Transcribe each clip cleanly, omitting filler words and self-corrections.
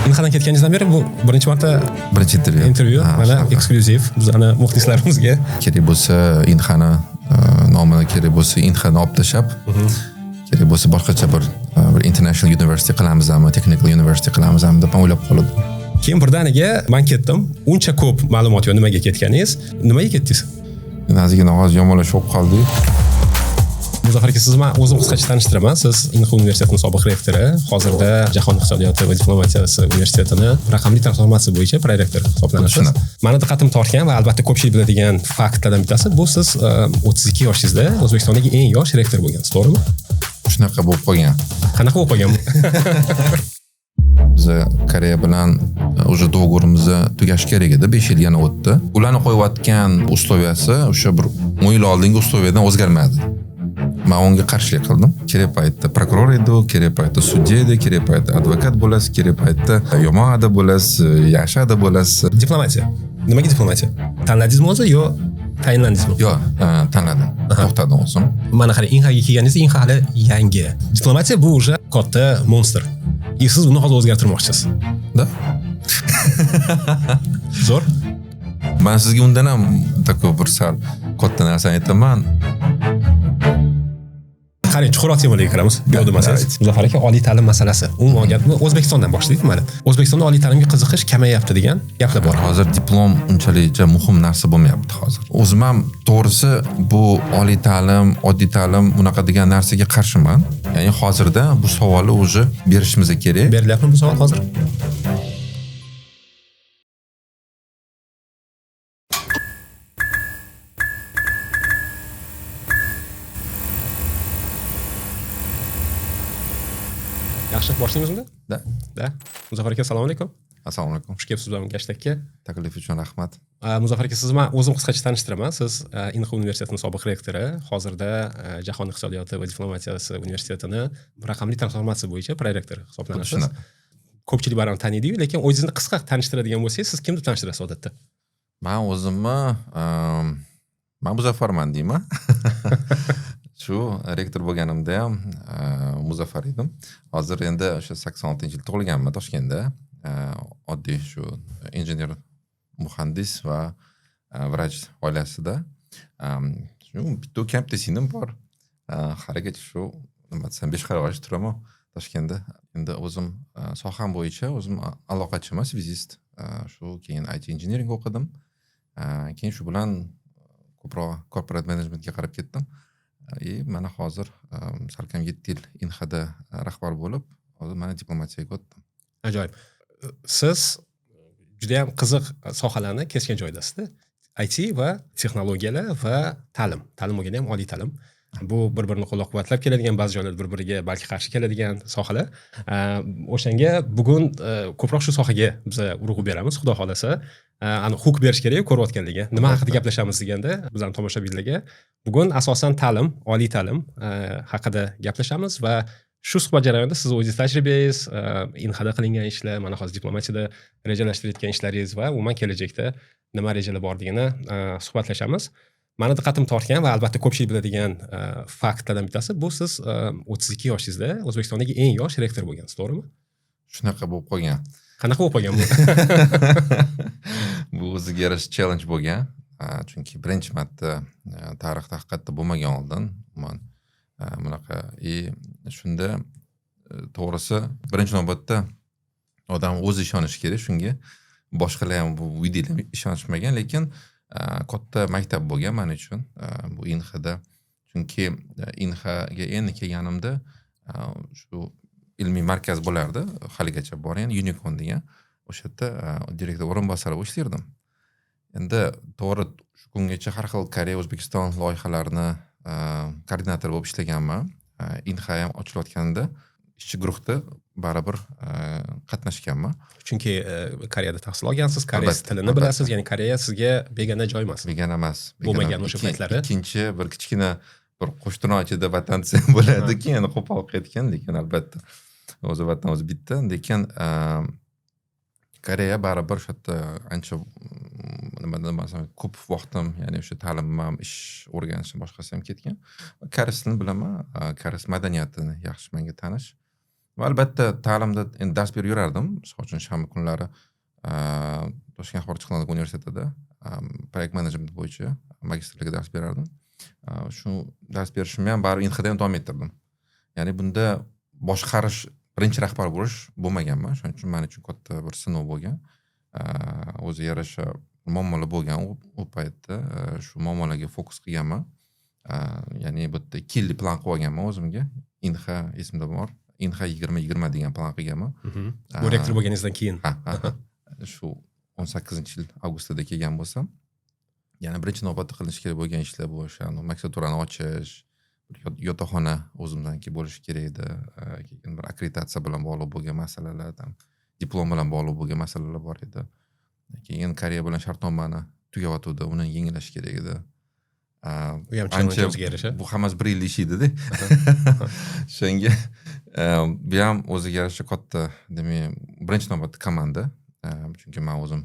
Inhadan ketganingizdan beri bu birinchi marta birinchi intervyu. Intervyu mana eksklyuziv bizani muxlislarimizga. Kerak bo'lsa Inhani nomini, kerak bo'lsa Inhani olib tashlab, kerak bo'lsa boshqacha bir international university qilamizmi, technical university qilamizmi deb o'ylab qoldim. Keyin birdaniga men ketdim. Uncha ko'p ma'lumot yo'q nimaga ketganingiz. Nimaga ketdingiz? Ozgina hozir yomonlashib qoldik. Muzaffar aka, sizni men o'zim qisqacha tanishtiraman. Siz Inha universitetining sobiq rektori, hozirda Jahon iqtisodiyoti va diplomatiyasi universitetini raqamli transformatsiya bo'yicha prorektor hisoblanasiz. Meni diqqatimni tortgan va albatta ko'pchilik biladigan faktlardan bittasi bu siz 32 yoshingizda O'zbekistondagi eng yosh rektor bo'lgansiz, to'g'rimi? Shunaqa bo'lib qolgan. Qanaqa bo'lib qolgan bu? Biz Koreya bilan уже договорimiz tugashi kerak edi, 5 yil yana o'tdi. Ularni qo'yayotgan условияsi o'sha bir 10 yil oldingi условияdan o'zgarmadi. Men unga qarshilik qildim. Kerak paytda prokuror edi, kerak paytda sudya edi, kerak paytda advokat bo'lasiz, kerak paytda yomon ada bo'lasiz, yaxshi ada bo'lasiz. Diplomatiya. Nimaga diplomatiya? Tanladingizmi o'zi yo tayinlandingizmi? Yo'q, tanladim. To'xtadim o'zim. Mana qarang, Inhaga kelganingizda Inha hali yangi. Diplomatiya bu уже katta monster. И siz uni hozir o'zgartirmoqchisiz. Da. Zo'r. Men sizga undan ham такой bir sal katta narsani aytaman. Qarang, chuqurroq temalarga kiramiz. Bu yoqda masalan, Muzaffar aka, oliy ta'lim masalasi. Umuman gapni O'zbekistondan boshlaylik mana. O'zbekistonda oliy ta'limga qiziqish kamayapti degan gaplar bor. Hozir diplom unchalik muhim narsa bo'lmayapti hozir. O'zim ham to'g'risi bu oliy ta'lim, oddiy ta'lim bunaqa degan narsaga qarshiman. Ya'ni hozirda bu savolni уже berishimiz kerak. Berilyaptimi bu savol hozir? Yaxshi, boshlaymiz unda? Da. Da. Muzaffar aka, assalomu alaykum. Assalomu alaykum. Xush kelibsiz bizning gashtakka. Taklif uchun rahmat. Muzaffar aka, sizni men o'zim qisqacha tanishtiraman. Siz Inha universitetining sobiq rektori, hozirda Jahon iqtisodiyoti va diplomatiyasi universitetini raqamli transformatsiya bo'yicha prorektor hisoblanasiz. Ko'pchilik baribir taniydi-yu, lekin o'zingizni qisqa tanishtiradigan bo'lsangiz, siz kim deb tanishtirasiz odatda? Men o'zimni men Muzaffarman deyman. Shu rektor bo'lganimda ham Muzaffar edim. Hozir endi o'sha 86-yil tug'ilganman Toshkentda. Oddiy shu injener, muhandis va vrach oilasida. Shu bitta ukam, bitta singlim bor. Haligacha shu nima desam, 5 qarg'ash turaman Toshkentda. Endi o'zim soham bo'yicha o'zim aloqachiman, svizist. Shu keyin IT engineering o'qidim. Keyin shu bilan ko'proq corporate managementga qarab ketdim. И mana hozir salkam 7 yil Inhada rahbar bo'lib, hozir mana diplomatiyaga o'tdim. Ajoyib. Siz juda ham qiziq sohalarni kesgan joydasiz-da. IT va texnologiyalar va ta'lim. Ta'lim bo'lganda ham oliy ta'lim. Bu bir-birini qo'llab-quvvatlab keladigan, ba'zi joylarda bir-biriga balki qarshi keladigan sohalar. O'shanga bugun ko'proq shu sohaga biz urg'u beramiz, xudo xolasa. Ani huk berish kerak ko'rayotganlarga. Nima haqida gaplashamiz deganda bizning tomoshabinlarga bugun asosan ta'lim, oliy ta'lim haqida gaplashamiz va shu suhbat jarayonida siz o'zingiz tajribangiz, Inhada qilingan ishlar, mana hozir diplomatiyada rejalashtirayotgan ishlaringiz va umuman kelajakda nima rejalar borligini suhbatlashamiz. Meni diqqatimni tortgan va albatta ko'pchilik biladigan faktlardan bittasi bu siz 32 yoshingizda O'zbekistondagi eng yosh rektor bo'lgansiz, to'g'rimi? Shunaqa bo'lib qolgan. Qanaqa bo'lib qolgan bu? Bu o'ziga yarasha challenge bo'lgan. Chunki birinchi marta tarixda haqiqatda bo'lmagan oldin umuman bunaqa. Shunda to'g'risi birinchi navbatda odam o'zi ishonishi kerak shunga. Boshqalar ham bu uydagilar ham ishonishmagan, lekin katta maktab bo'lgan men uchun bu Inhada. Chunki Inhaga endi kelganimda shu ilmiy markaz bo'lardi, haligacha bor, ya'ni Unicorn degan. O'sha yerda direktor o'rinbosari bo'lib ishlardim. Endi to'g'ri shu kungacha har xil Koreya, O'zbekiston loyihalarini koordinator bo'lib ishlaganman. Inha ham ochilayotganda ishchi guruhda baribir qatnashganman. Chunki Koreyada tahsil olgansiz, koreys tilini bilasiz, ya'ni Koreya sizga begona joy emas. Begona emas. Bo'lmagan o'sha paytlari. Ikkinchi bir kichkina bir qo'shtirnoq ichida vatan desam bo'ladiki, ya'ni qo'pol qaytgan, lekin albatta o'zi vatan o'zi bitta, lekin Koreya baribir o'sha yerda ancha nima desam, ko'p vaqtim, ya'ni o'sha ta'limim ham, ish o'rganishim boshqasi ham ketgan. Koreys tilini bilaman, koreys madaniyatini yaxshi menga tanish. Va albatta ta'limda endi dars berib yurardim. Misol uchun, shanba kunlari Toshkent axborot texnologiya universitetida proyekt menejment bo'yicha magistrlikka dars berardim. Shu dars berishimni ham baribir Inhada ham davom ettirdim. Ya'ni bunda boshqarish, birinchi rahbar bo'lish bo'lmaganman. Shuning uchun man uchun katta bir sinov bo'lgan. O'ziga yarasha muammolar bo'lgan u paytda. Shu muammolarga fokus qilganman. Ya'ni bu yerda 2 yillik plan qilib olganman o'zimga. Inha esimda bor, Inha 2020 degan plan qilganman. Bu rektor bo'lganingizdan keyin? Ha, shu 18-yil avgustida kelgan bo'lsam, yana birinchi navbatda qilinishi kerak bo'lgan ishlar bu o'sha magistraturani ochish, bir yotoqxona o'zimdanki bo'lishi kerak edi, keyin bir akkreditatsiya bilan bog'liq bo'lgan masalalar, там diplom bilan bog'liq bo'lgan masalalar bor edi. Keyin Koreya bilan shartnomani tugayotgandi, uni yengillash kerak edi. U ham challenge o'ziga yarasha. Bu hammasi bir yillik ish edida. O'shanga bu ham o'ziga yarasha katta, demak, birinchi navbatda komanda, chunki man o'zim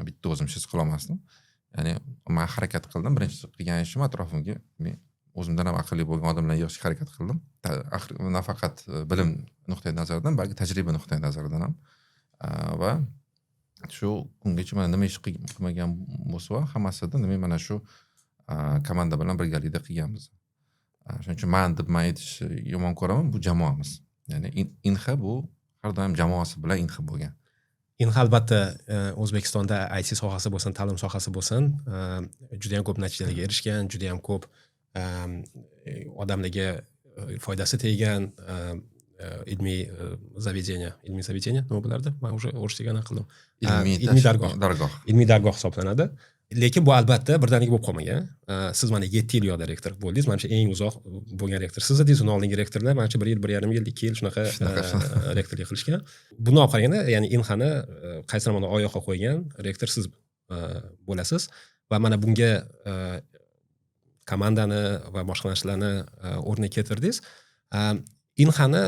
bitta o'zim hech qilolmasdim. Ya'ni man harakat qildim, birinchi qilgan ishim atrofimga, men o'zimdan ham aqlli bo'lgan odamlarni yig'ishga harakat qildim. Nafaqat bilim nuqtai nazaridan, balki tajriba nuqtai nazaridan ham. Va shu kungacha mana nima ish qilmagan bo'lsa, hammasida nima, mana shu komanda bilan birgalikda qilganmiz. Shuning uchun man deb man aytishni yomon ko'raman, bu jamoamiz. Ya'ni Inha bu har doim jamoasi bilan Inha bo'lgan. Inha albatta O'zbekistonda IT sohasi bo'lsin, ta'lim sohasi bo'lsin, judayam ko'p natijalarga erishgan, judayam ko'p odamlarga foydasi tegan ilmiy заведение, ilmiy заведение nima bo'lardi? Man уже o'rischaga anaqa qildim. Ilmiy ilmiy dargoh. Dargoh. Ilmiy dargoh hisoblanadi. Lekin bu albatta birdaniga bo'lib qolmagan. Siz mana 7 yil u yoqda rektor bo'ldingiz. Manimcha, eng uzoq bo'lgan rektor siz edingiz. Undan oldingi rektorlar manimcha bir yil, 1,5 yil, 2 yil shunaqa Shunaqa, rektorlik qilishgan. Bundan olib qaraganda, ya'ni Inhani qaysi tomondan oyoqqa qo'ygan rektor siz bo'lasiz va mana bunga komandani va boshqa narsalarni o'rniga keltirdingiz. Inhani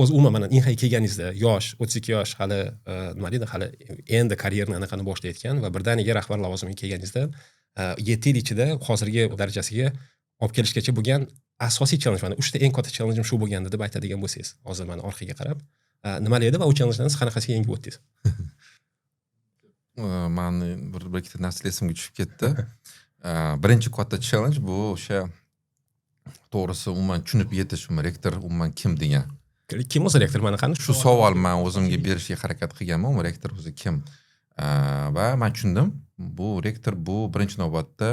o'zi umuman mana Inhaga kelganingizda yosh, 32 yosh, hali nima deydi, hali endi karyerani anaqani boshlayotgan va birdaniga rahbar lavozimiga kelganingizda 7 yil ichida hozirgi darajasiga olib kelishgacha bo'lgan asosiy challenge, mana uchta eng katta challengeim shu bo'lgandi deb aytadigan bo'lsangiz, hozir mana orqaga qarab nimalar edi va u challengelarni siz qanaqasiga yengib o'tdingiz? Mani bir ikkita narsalar esimga tushib ketdi. Birinchi katta challenge bu o'sha, to'g'risi, umuman tushunib yetish, umuman rektor umuman kim degan. Kim o'zi rektor, mana qani? Shu savol man o'zimga berishga harakat qilganman, umuman rektor o'zi kim? Va man tushundim, bu rektor bu birinchi navbatda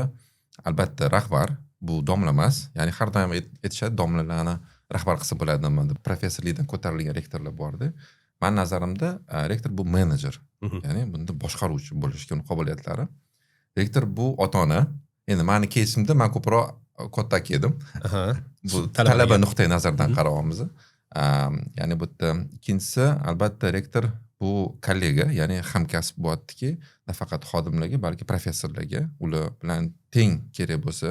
albatta rahbar, bu domla emas. Ya'ni har doim aytishadi, domlalarni rahbar qilsa bo'ladimi deb, professorlikdan ko'tarilgan rektorlar borda. Mani nazarimda rektor bu menejer. Ya'ni bunda boshqaruvchi bo'lishga uni qobiliyatlari. Rektor bu ota ona. Endi mani keysimda man ko'proq katta aka edim. Bu Talabaga. Talaba nuqtai nazaridan qarayapmiz. Ya'ni bu yerda ikkinchisi albatta rektor bu kollega, ya'ni hamkasb bo'lyaptiki, nafaqat xodimlarga, balki professorlarga ular bilan teng kerak bo'lsa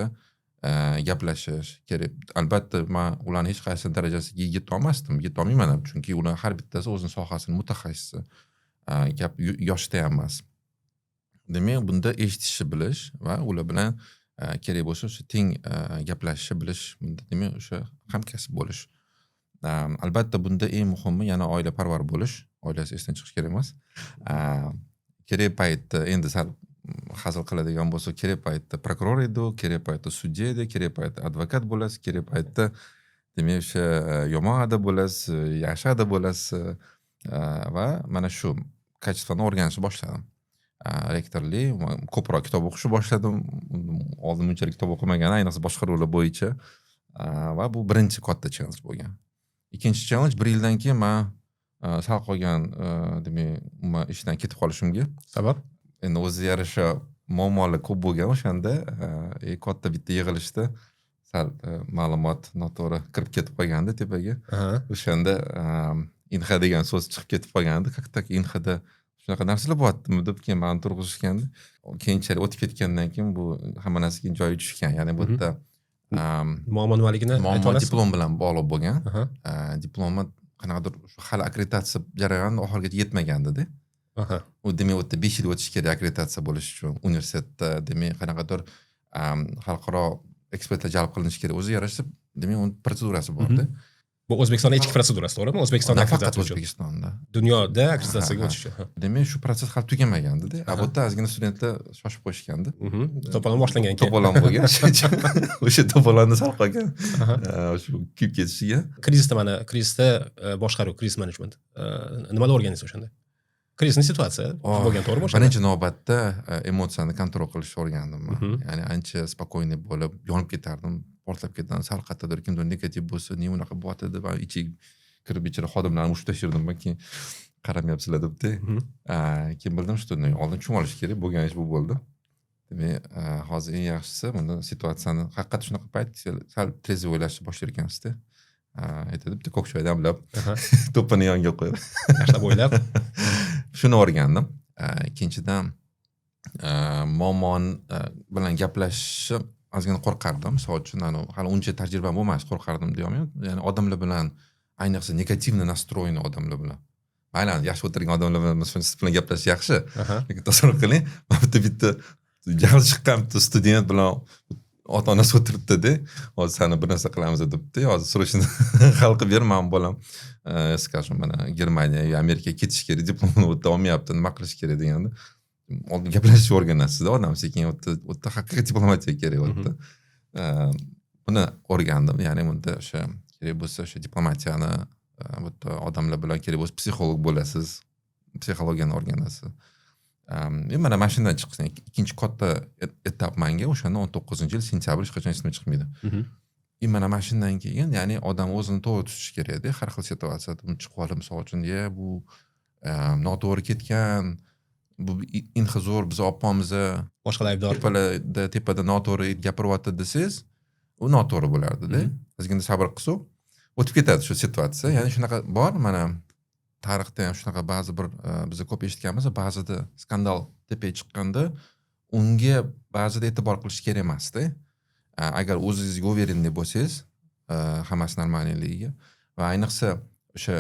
gaplashish kerak. Albatta man ularni hech qaysi darajasiga yetolmasdim, yetolmayman ham, chunki ular har bittasi o'zini sohasini mutaxassisi. Gap yoshda ham emas. Demak, bunda eshitishni bilish va ular bilan kerak bo'lsa o'sha teng gaplashishni bilish, bunda demak o'sha hamkasb bo'lish. Albatta bunda eng muhimi yana oilaparvar bo'lish, oilasi esdan chiqishi kerak emas. Kerak paytda, endi sal hazil qiladigan bo'lsak, kerak paytda prokuror edi u, kerak paytda sudya edi, kerak paytda advokat bo'lasiz, kerak paytda demak o'sha yomon ada bo'lasiz, yaxshi ada bo'lasiz va mana shu качество ni o'rganishni boshladim. Rektorlik, ko'proq kitob o'qishni boshladim. Oldin bunchalik kitob o'qimagan, ayniqsa boshqaruvlar bo'yicha. Va bu birinchi katta challenge bo'lgan. Ikkinchi challenge, bir yildan keyin man sal qolgan, demak, umuman ishdan ketib qolishimga. Sabab? Endi o'ziga yarasha muammolar ko'p bo'lgan o'shanda. Katta bitta yig'ilishda sal ma'lumot noto'g'ri kirib ketib qolgandi tepaga. O'shanda Inha degan so'z chiqib ketib qolgandi. Как так, Inhada shunaqa narsalar bo'lyaptimi deb keyin mani turg'izishgandi. Keyinchalik o'tib ketgandan keyin bu hamma narsa keyin joyiga tushgan. Ya'ni bu yerda Muammo nimaligini ayta muammo olasizmi? Diplom bilan bog'liq bo'lgan. Diplomni qanaqadir shu hali akkreditatsiya jarayoni oxirigacha yetmagandida. U demak u yerda 5 yil o'tishi kerak akkreditatsiya bo'lish uchun. Universitetda demak qanaqadir xalqaro ekspertlar jalb qilinishi kerak. O'ziga yarasha demak uni protsedurasi borda. Bu O'zbekistonda ichki protsedurasi, to'g'rimi? O'zbekistonda Nafaqat akkreditatsiya uchun. O'zbekistonda. Dunyoda akkreditatsiyaga o'tish uchun. Demak, shu protsess hali tugamagandida. A bu yerda ozgina studentlar shoshib qo'yishgandi. To'polon boshlangan keyin. To'polon bo'lgan, shuning uchun o'sha to'polonni sal qolgan shu kuyib ketishiga. Krizisda, mana, krizisda boshqaruv, krizis management, nimalar o'rgandingiz o'shanda? Кризисный ситуация bo'lgan, to'g'rimi o'shanda? Birinchi navbatda emotsiyani контроль qilishni o'rgandim man. Ya'ni ancha спокойный bo'lib, yonib ketardim, portlab ketardim. Sal qayerdadir kimdir negativ bo'lsa, ne unaqa bo'lyapti deb ichiga kirib, ichida xodimlarni urishib tashlardim man, keyin qaramayapsizlar debdi. Keyin bildim, что oldin tushunib olish kerak bo'lgan ish bu bo'ldi. Demak, hozir eng yaxshisi buni situatsiyani haqiqatda shunaqa payt sal трезвый o'ylashni boshlar ekansizda. Aytadi, bitta ko'k choy damlab, to'pini yonga qo'yib, yaxshilab o'ylab. Shuni o'rgandim. Ikkinchidan, muammoni bilan gaplashishni ozgina qo'rqardim. Misol uchun, hali uncha tajribam bo'lmas, qo'rqardim deyolmayman. Ya'ni odamlar bilan, ayniqsa негативно настроенный odamlar bilan, mayli, yaxshi o'tirgan odamlar bilan, masalan, siz bilan gaplashish yaxshi, lekin tasavvur qiling, mana bitta jahli chiqqan bitta student bilan ota onasi o'tiribdida, hozir sani bir narsa qilamiz debdi, hozir срочно hal qilib ber, mani bolam, скажем, mana Germaniya yo Amerikaga ketishi kerak, diplomini u yerda olmayapti, nima qilish kerak deganda, oldin gaplashishni o'rganasizda odam sekin, u yerda haqiqiy diplomatiya kerak u yerda. Buni o'rgandim, ya'ni bunda o'sha kerak bo'lsa o'sha diplomatiyani, bu yerda odamlar bilan kerak bo'lsa psixolog bo'lasiz, psixologiyani o'rganasiz. И mana shundan chiqqan ikkinchi katta etap manga o'shanda 19-yil sentyabr, hech qachon esimdan chiqmaydi. И mana shundan keyin, ya'ni odam o'zini to'g'ri tutishi kerakda har xil situatsiyada. Chiqib olib, misol uchun, ye, bu noto'g'ri ketgan, bu inhi zo'r, biz olib, boshqalar aybdor, tepada noto'g'ri gapiryapti desangiz, u noto'g'ri bo'lardida. Ozgina sabr qilsa, o'tib ketadi shu situatsiya. Ya'ni shunaqa bor, mana tarixda ham shunaqa ba'zi bir biz ko'p eshitganmiz, ba'zida skandal tepaga chiqqanda unga ba'zida e'tibor qilish kerak emasda. Agar o'zingizga уверенный bo'lsangiz, hammasi нормальный ligiga va ayniqsa o'sha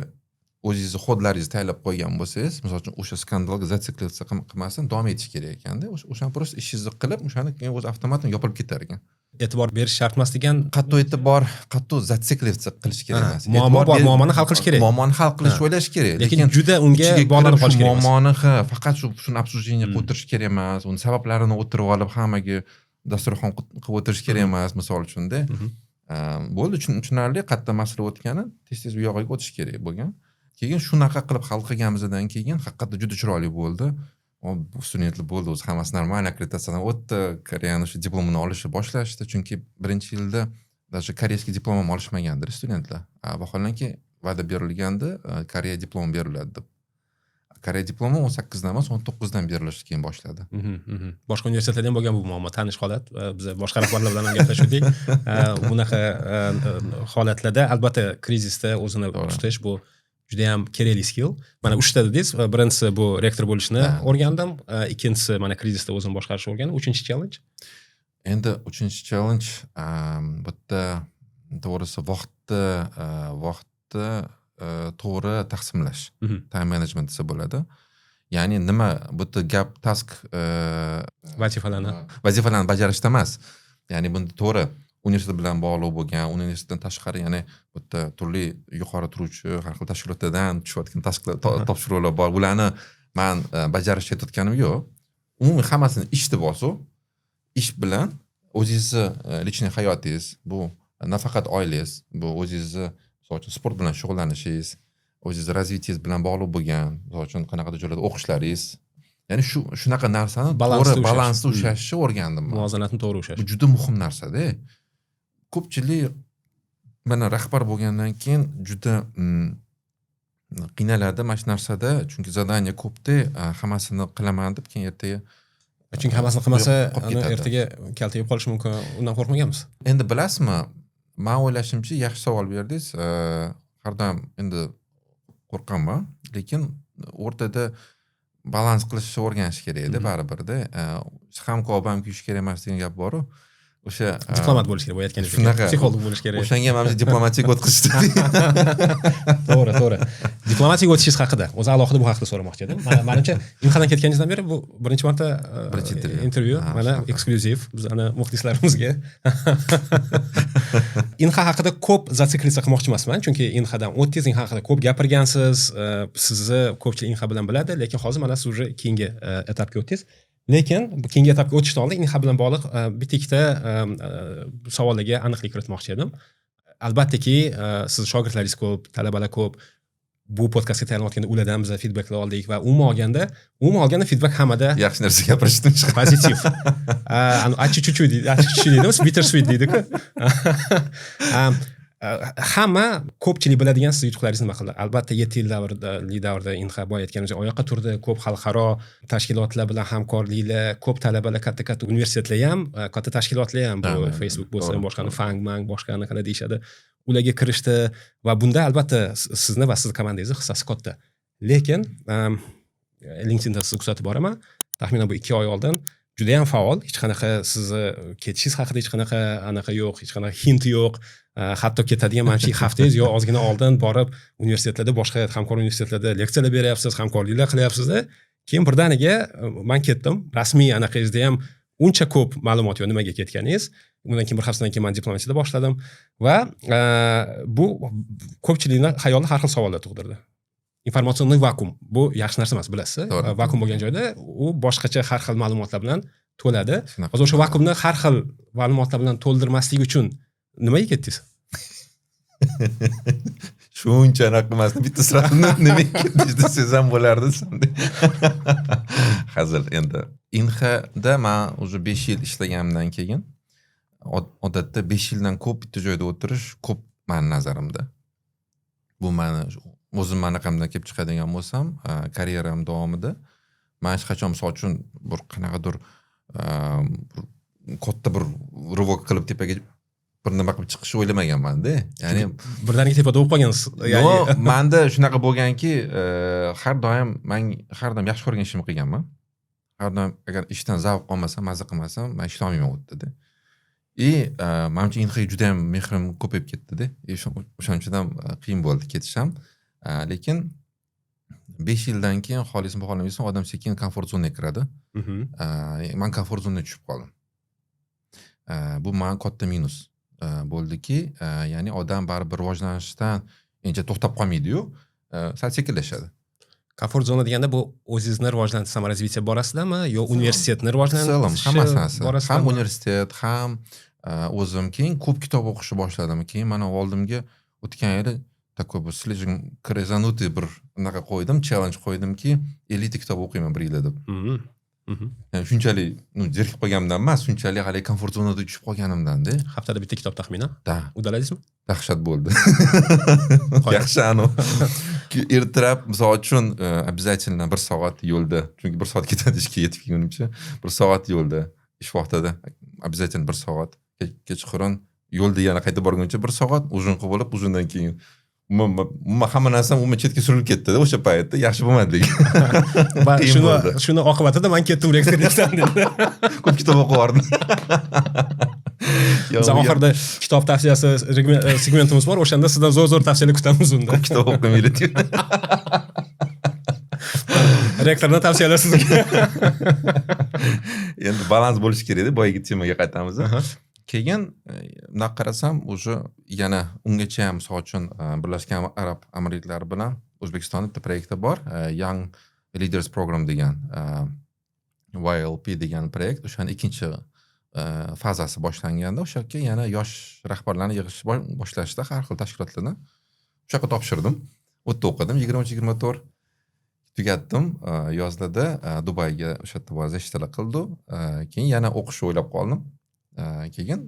o'zingizni ход laringizni tayyorlab qo'ygan bo'lsangiz, misol uchun, o'sha skandalga зацикливаться qilmasdan davom etish kerak ekanda. O'shani просто ishingizni qilib, o'shani keyin o'zi avtomatik yopilib ketar ekan. E'tibor berish shart emas degan. Qattiq e'tibor, qattiq зацикливаться qilish kerak emas. Muammo bor, muammoni hal qilish kerak. Muammoni hal qilish, o'ylash kerak. Lekin juda unga bog'lanib qolish kerak emas. Muammoni, ha, faqat shuni обсуждение qilib o'tirish kerak emas, uni sabablarini o'tirib olib hammaga dasturxon qilib o'tirish kerak emas, misol uchunda. Bo'ldi, tushunarli qayerda masala o'tgani, tez tez u yog'iga o'tish kerak bo'lgan. Keyin shunaqa qilib hal qilganimizdan keyin haqiqatda juda chiroyli bo'ldi. Bu studentlar bo'ldi, o'zi hammasi нормально, akkreditatsiyadan o'tdi, Koreyani o'sha diplomini olishni boshlashdi, chunki birinchi yilda даже корейский diplom ham olishmagandir studentlar. Vaholanki va'da berilgandi, Koreya diplomi beriladi deb. Koreya diplomi 18dan emas, 19dan berilishni keyin boshladi. Boshqa universitetlarda ham bo'lgan bu muammo, tanish holat. Biz boshqa rahbarlar bilan ham gaplashuvdik. Bunaqa holatlarda albatta krizisda o'zini tutish bu judayam kerakli skill. Mana uchta dedingiz. Birinchisi bu rektor bo'lishni o'rgandim. Ikkinchisi mana krizisda o'zini boshqarishni o'rgandim. Uchinchi challenge? Endi uchinchi challenge, bu yerda to'g'risi vaqtni to'g'ri taqsimlash. Time management desa bo'ladi. Ya'ni nima, bu yerda gap task vazifalarni vazifalarni bajarishda emas. Ya'ni bunda to'g'ri universitet bilan bog'liq bo'lgan, universitetdan tashqari, ya'ni bu yerda turli yuqori turuvchi har xil tashkilotlardan tushayotgan tasklar, topshiriqlar bor. Ularni man bajarishga aytayotganim yo'q. Umuman hammasini ish deb olsak, ish bilan o'zingizni личный hayotingiz, bu nafaqat oilangiz, bu o'zingizni, misol uchun, sport bilan shug'ullanishingiz, o'zingizni развитие ngiz bilan bog'liq bo'lgan, misol uchun, qanaqadir joylarda o'qishlaringiz, ya'ni shu shunaqa narsani Balansda to'g'ri ushlash. Balansda ushlashni o'rgandim man. Muvozanatni to'g'ri ushlash. Bu juda muhim narsada. Ko'pchilik mana rahbar bo'lgandan keyin juda qiynaladi mana shu narsada, chunki задание ko'pda, hammasini qilaman deb, keyin ertaga Chunki hammasini qilmasa, qolib ani ketadi. Ertaga kaltak yeb qolishi mumkin. Undan qo'rqmaganmiz? Endi bilasizmi, man o'ylashimcha, yaxshi savol berdingiz. Har doim endi qo'rqaman, lekin o'rtada balans qilishni o'rganish kerakda baribirda. Ham kabob ham kuyish kerak emas degan gap boru. O'sha Diplomat bo'lish kerak, boya aytganingizdek. Shunaqa. Psixolog bo'lish kerak. O'shanga manimcha diplomatik o'tkazishdi. To'g'ri, diplomatik o'tishingiz haqida o'zi alohida bu haqida so'ramoqchi edim. Manimcha, Inhadan ketganingizdan beri bu birinchi marta Birinchi intervyu. Intervyu. Ha, Mana, shunaqa. Eksklyuziv bizani muxlislarimizga. Inha haqida ko'p зациклиться qilmoqchi emasman, chunki Inhadan o'tdingiz, Inha haqida ko'p gapirgansiz, sizni ko'pchilik Inha bilan biladi, lekin hozir mana siz уже keyingi etapga o'tdingiz. Lekin bu keyingi etapga o'tishdan oldin Inha bilan bog'liq bitta ikkita savollarga aniqlik kiritmoqchi edim. Albattaki, sizni shogirdlaringiz ko'p, talabalar ko'p. Bu podkastga tayyorlanayotganda ulardan biz feedbacklar oldik va umuman olganda feedback hammada Yaxshi narsa gapirishdan chiqadi. Pozitiv. Achi chuchu deydi, achi chuchu deydimiz, bitter sweet deydiku. Hamma, ko'pchilik biladigan sizni yutuqlaringiz nima qildi? Albatta, 7 yil davrida Inha, boya aytganimizdek, oyoqqa turdi, ko'p xalqaro tashkilotlar bilan hamkorliklar, ko'p talabalar, katta katta universitetlar ham, katta tashkilotlar ham, bu Facebook bo'lsin, boshqani, FAANG mang, boshqa anaqalar deyishadi, ularga kirishdi va bunda albatta sizni va sizni komandangizni hissasi katta. Lekin LinkedInda sizni kuzatib boraman, taxminan bu 2 oy oldin judayam faol, hech qanaqa sizni ketishingiz haqida hech qanaqa anaqa yo'q, hech qanaqa hint yo'q. Hatto ketadigan manimcha haftangiz yo ozgina oldin borib universitetlarda, boshqa hamkor universitetlarda leksiyalar beryapsiz, hamkorliklar qilyapsizda. Keyin birdaniga "man ketdim", rasmiy anaqangizda ham uncha ko'p ma'lumot yo'q nimaga ketganingiz. Undan keyin bir haftadan keyin man diplomatiyada boshladim va bu ko'pchilikni xayolida har xil savollar tug'dirdi. Информационный вакуум, bu yaxshi narsa emas, bilasiz. Vakuum bo'lgan joyda u boshqacha har xil ma'lumotlar bilan to'ladi. Shunaqa. Hozir o'sha vakuumni har xil ma'lumotlar bilan to'ldirmaslik uchun nimaga ketdingiz? Shuncha anaqa qilmasdan bitta сразу nimaga ketdingiz desangiz ham bo'lardi. Hazil endi. Inhada man уже 5 yil ishlaganimdan keyin, odatda 5 yildan ko'p bitta joyda o'tirish ko'p mani nazarimda. Bu mani o'zim anaqamdan kelib chiqadigan bo'lsam, karyeram davomida man hech qachon, misol uchun, bir qanaqadir bir katta bir рывок qilib tepaga bir nima qilib chiqishni o'ylamaganmanda, ya'ni Birdaniga tepada bo'lib qolgansiz. Yo'q, manda shunaqa bo'lganki, har doim man har doim yaxshi ko'rgan ishimni qilganman. Har doim agar ishdan zavq olmasam, maza qilmasam, man ishlolmayman u yerdada. И manimcha, Inhaga judayam mehrim ko'payib ketdida, и o'shaning uchun ham qiyin bo'ldi ketish ham. Lekin 5 yildan keyin, xohlaysizmi xohlamaysizmi, odam sekin komfort zonaga kiradi. Man komfort zonaga tushib qoldim. Bu mani katta minus bo'ldiki, ya'ni odam baribir rivojlanishdan encha to'xtab qolmaydiyu, sal sekinlashadi. Komfort zona deganda bu o'zingizni rivojlantirish, саморазвитие borasidami yo universitetni В целом, rivojlantirishi hammasi narsa. Ham borasidami? universitet, ham o'zim keyin ko'p kitob o'qishni boshladim. Keyin mana oldimga o'tgan yili такой bir слишком крезанутый bir anaqa qo'ydim, challenge qo'ydimki, 50 ta kitob o'qiyman bir yilda deb. Yani shunchalik, ну, zerikib qolganimdan emas, shunchalik haligi komfort zonada tushib qolganimdanda. Haftada bitta kitob taxminan. Да. Uddaladingizmi? Dahshat bo'ldi. Qoyil. Yaxshi, anu ertalab, misol uchun, обязательно bir soat yo'lda, chunki bir soat ketadi ishga yetib kelgunimcha, bir soat yo'lda, ish vaqtida обязательно bir soat, kechqurun yo'lda yana qaytib borguncha bir soat, ужин qilib olib, ужин dan keyin umuman hamma narsam umuman chetga surilib ketdida o'sha paytda, yaxshi bo'lmadi lekin. Va Qiyin shuni bo'ldi. shuni oqibatida man ketdim rektorlikdan dedi. Ko'p kitob o'qib yubordim. Biz oxirida kitob tavsiyasi segmentimiz bor, o'shanda sizdan zo'r zo'r tavsiyalar kutamiz unda. Ko'p kitob o'qiyman. Rektordan tavsiyalar sizga. Endi balans bo'lishi kerakda, boyagi temaga qaytamiz. Keyin bunaqa qarasam, уже yana ungacha ham, misol uchun, Birlashgan Arab Amirliklari bilan O'zbekistonda bitta proyekti bor, Young Leaders Program degan, YLP degan proyekt. O'shani ikkinchi fazasi boshlanganda o'sha yerga yana yosh rahbarlarni yig'ish boshlashdi har xil tashkilotlardan. O'sha yoqqa topshirdim, u yerda o'qidim, 23-24 tugatdim. Yozlarda Dubayga o'sha yerda borib ishlar qildi. Keyin yana o'qishni o'ylab qoldim. Keyin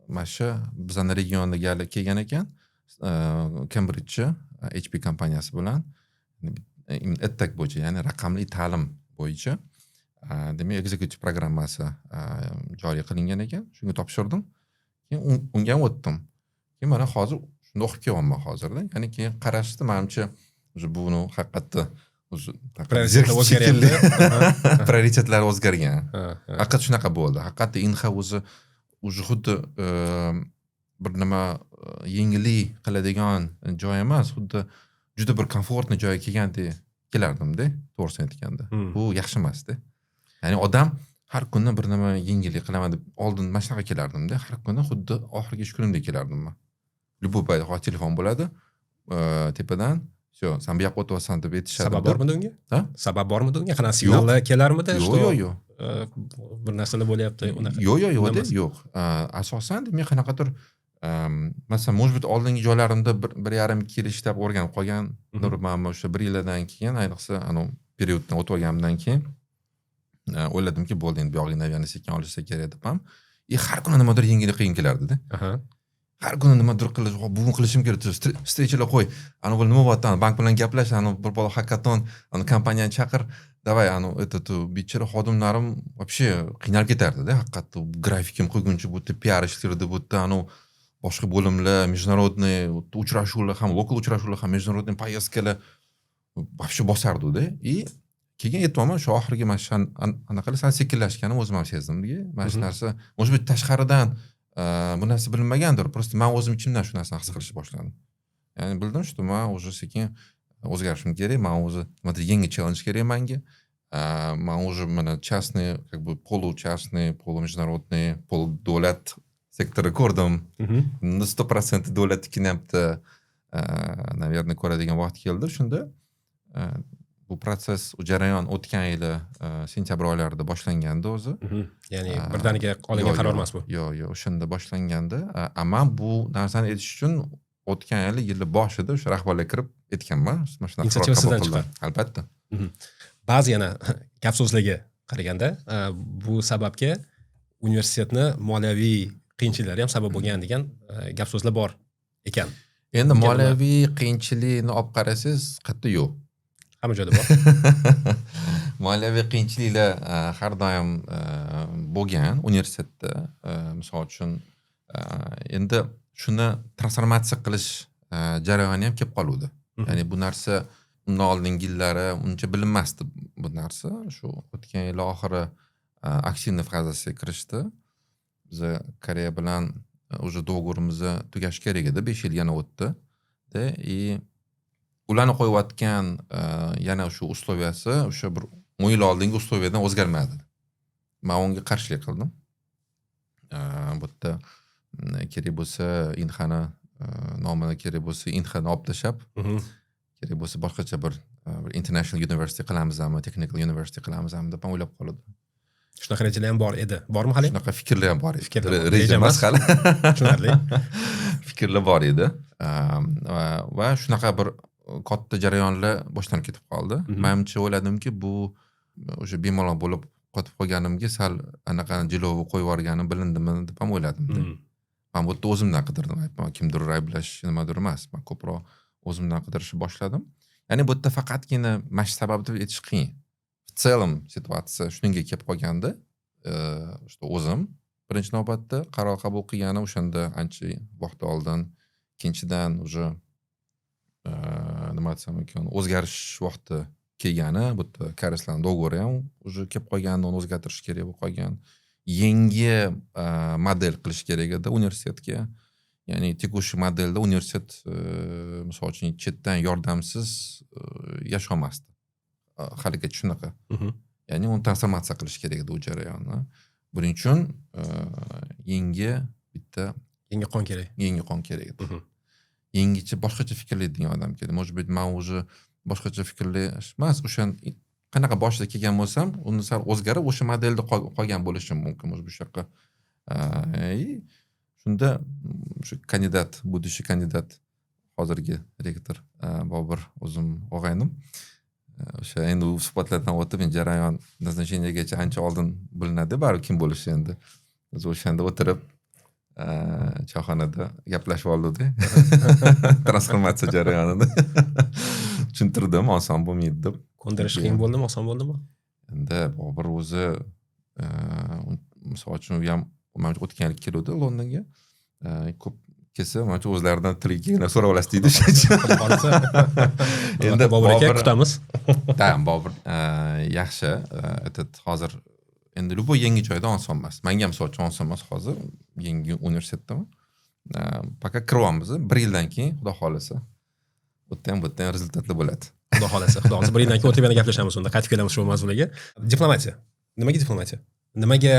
mana shu bizani regionda gali kelgan ekan, Cambridge HP kompaniyasi bilan edtech bo'yicha, ya'ni raqamli ta'lim bo'yicha, demak, executive programmasi joriy qilingan ekan. Shunga topshirdim, keyin unga ham o'tdim. Keyin mana hozir shunda o'qib kelyapman hozirda. Ya'ni keyin qarashdi, manimcha, уже buni haqiqatda уже Prioritetlar o'zgaryapti. Prioritetlar o'zgargan. Ha, ha. Haqiqat shunaqa bo'ldi, haqiqatda Inha o'zi Уже xuddi bir nima yengillik qiladigan joy emas, xuddi juda bir комфортный joyga kelgandek kelardimda, to'g'risini aytganda. Bu yaxshi emasda. Ya'ni odam har kuni bir nima yengillik qilaman deb oldin mana shunaqa kelardimda, har kuni xuddi oxirgi ish kunimdek kelardim man. Любой payt hozir telefon bo'ladi, tepadan, "Всё, san bu yoqqa o'tyapsan", deb aytishadi. Sabab bormidi unga? Ha? Sabab bormidi unga? Qanaqa signallar kelarmidi, Yo'q, что yo'q. bir narsalar bo'lyapti unaqa? Yo'q, Emas. yo'q. Asosan men qanaqadir, masalan, может быть, oldingi joylarimda 1,5-2 yil ishlab o'rganib qolgandirmanmi, o'sha bir yildan keyin, ayniqsa anavi период dan o'tib olganimdan keyin o'yladimki, bo'ldi, endi buyog'iga, наверное, sekin olishsa kerak deb ham. И har kuni nimadir yengillik qilgim kelardida. Har kuni nimadir qilish, "Hop, bugun qilishim kerak, встреча lar qo'y, anavi nima bo'lyapti, ani bank bilan gaplash, anavi bir bola hakaton, ani kompaniyani chaqir, давай", anavi этот bechora xodimlarim вообще qiynalib ketardida haqiqatda. Grafikim qo'yguncha bu yerda piar ishlardi, bu yerda anavi boshqa bo'limlar, международный uchrashuvlar ham, local uchrashuvlar ham, международный поездка lar вообще bosardida. И keyin aytyapman, shu oxirgi mana shu anaqalar sal sekinlashganini o'zim ham sezdimki, mana shu narsa, может быть, tashqaridan bu narsa bilinmagandir, просто man o'zim ichimdan shu narsani his qilishni boshladim. Ya'ni bildim, что man уже sekin o'zgarishim kerak, man o'zi nimadir yangi challenge kerak manga. Man уже mana частный, как бы получастный, полумеждународный, полудavlat sektori ko'rdim. 100% davlatnikini ham bitta, наверное, ko'radigan vaqt keldi. Shunda bu protsess, u jarayon o'tgan yili sentyabr oylarida boshlangandi o'zi. Ya'ni birdaniga olingan Yo'q, qaror yo'q, emas bu. Yo'q, o'shanda boshlangandi. A man bu narsani aytish uchun o'tgan yili, yilni boshida o'sha rahbarlar kirib aytganman, mana shunaqa qaror Инициатива qabul sizdan qildim. chiqqan. Albatta. Ba'zi yana gap so'zlarga qaraganda, bu sababga universitetni moliyaviy qiyinchiliklari ham sabab bo'lgan degan gap so'zlar bor ekan. Endi Bunga nima- moliyaviy qiyinchilikni olib qarasangiz, qayerda yo'q? Hamma joyda bor. Moliyaviy qiyinchiliklar har doim bo'lgan universitetda. Misol uchun, endi shuni transformatsiya qilish jarayoni ham kelib qoluvdi. Ya'ni bu narsa undan oldingi yillari uncha bilinmasdi bu narsa. Shu o'tgan yil oxiri активный fazasiga kirishdi. Biza Koreya bilan уже договор imiz tugashi kerak edi, 5 yil yana o'tdi. И ularni qo'yayotgan yana shu условия si o'sha bir 10 yil oldingi условия dan o'zgarmadi. Man unga qarshilik qildim. Bu yerda kerak bo'lsa Inhani nomini, kerak bo'lsa Inhani olib tashlab, kerak bo'lsa boshqacha bir international university qilamizmi, technical university qilamizmi deb ham o'ylab qoldim. Shunaqa rejalar ham bor edi. Bormi hali? Shunaqa fikrlar ham bor edi. Fikrlar bor. Reja Reja emas emas. hali. Tushunarli. Fikrlar bor edi. Va shunaqa bir katta jarayonlar boshlanib ketib qoldi. Manimcha, o'yladimki, bu o'sha bemalol bo'lib qotib qolganimga sal anaqa jilovi qo'yib yuborganim bilindimi deb ham o'yladim. Man bu yerda o'zimdan qidirdim. Aytman, kimdir ayblash nimadir emas. Man ko'proq o'zimdan qidirishni boshladim. Ya'ni bu yerda faqatgina mana shu sabab deb aytish qiyin. В целом situatsiya shunga kelib qolganda, что o'zim birinchi navbatda qaror qabul qilganim o'shanda, ancha vaqt oldin. Ikkinchidan, уже nima desam ekan, o'zgarish vaqti kelgani, bu yerda koreyslarni договор i ham уже kelib qolgan, uni o'zgartirish kerak bo'lib qolgan. Yangi model qilish kerak edi universitetga. Ya'ni текущий modelda universitet, misol uchun, chetdan yordamsiz yasholmasdi. Haligacha shunaqa. Ya'ni uni transformatsiya qilish kerak edi u jarayonni. Buning uchun yangi bitta Yangi qon kerak. Yangi qon kerak edi. Yangicha, boshqacha fikrlaydigan odam kerak. Может быть, man уже boshqacha fikrlash emas, o'sha qanaqa boshida kelgan bo'lsam, uni sal o'zgarib, o'sha modelda qolgan bo'lishim mumkin. Может быть, shu yoqqa. И shunda shu kandidat, будущий kandidat, hozirgi rektor Bobur, o'zim og'aynim. O'sha endi u suhbatlardan o'tib, endi jarayon назначение gacha ancha oldin bilinadi baribir kim bo'lishi endi. Biz o'shanda o'tirib, choyxonada gaplashib oldik. Transformatsiya jarayonida tushuntirdim, oson bo'lmaydi deb. Ko'ndirish qiyin bo'ldimi, oson bo'ldimi? Endi Bobur o'zi, misol uchun, u ham manimcha o'tgan yil keluvdi Londonga. Ko'p kelsa, manimcha, o'zlaridan tilga kelganlar so'rab olasiz deydi o'sha. Xudo xohlasa. Endi Bobur aka, kutamiz. Да, Bobur yaxshi. Этот hozir Endi любой yangi joyda oson emas. Manga, misol uchun, oson emas, hozir yangi universitetdaman. Пока kiryapmiz. Bir yildan keyin, xudo xohlasa, u yerda ham, bu yerda ham результат lar bo'ladi. Xudo xohlasa, xudo xohlasa, bir yildan keyin o'tirib yana gaplashamiz unda, qaytib kelamiz shu mavzularga. Diplomatiya. Nimaga diplomatiya? Nimaga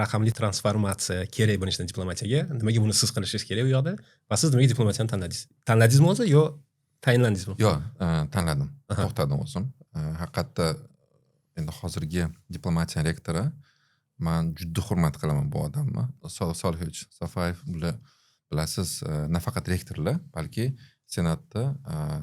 raqamli transformatsiya kerak birinchidan diplomatiyaga? Nimaga buni siz qilishingiz kerak u yoqda? Va siz nimaga diplomatiyani tanladingiz? Tanladingizmi o'zi yo tayinlandingizmi? Yo'q, tanladim. To'xtadim o'zim. Haqiqatda endi hozirgi diplomatiya rektori, man juda hurmat qilaman bu odamni, Solih Solihovich Safayev. Bular, bilasiz, nafaqat rektorlar, balki senatda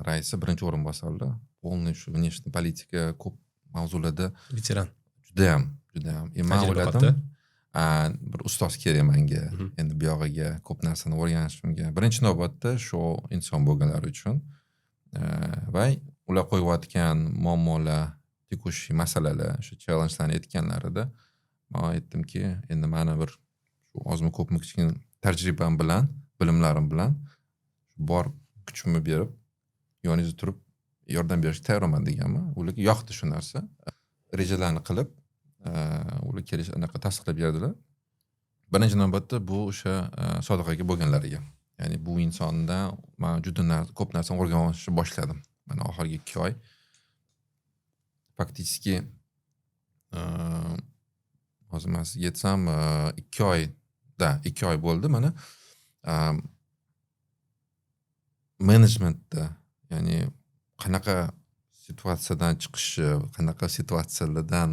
raisi birinchi o'rinbosarlar, полный shu внешний политика, ko'p mavzularda Veteran. Judayam, judayam. И man Tajriba o'yladim, katta. Bir ustoz kerak manga endi bu yog'iga ko'p narsani o'rganishimga, birinchi navbatda shu inson bo'lganlari uchun va ular qo'yayotgan muammolar, текущий masalalar, shu challenge larni aytganlarida man aytdimki, endi mani bir shu ozmi ko'pmi kichkina tajribam bilan, bilimlarim bilan bor kuchimni berib, yoningizda turib yordam berishga tayyorman deganman. Ularga yoqdi shu narsa. Rejalarni qilib, ular kelish anaqa tasdiqlab berdilar. Birinchi navbatda bu o'sha Sodiq aka bo'lganlariga, ya'ni bu insondan man juda ko'p narsani o'rganishni boshladim. Mana oxirgi 2 oy фактически, hozir man sizga aytsam, 2 oy да, 2 oy bo'ldi. Mana menejmentda, ya'ni qanaqa situatsiyadan chiqishi, qanaqa situatsiyalardan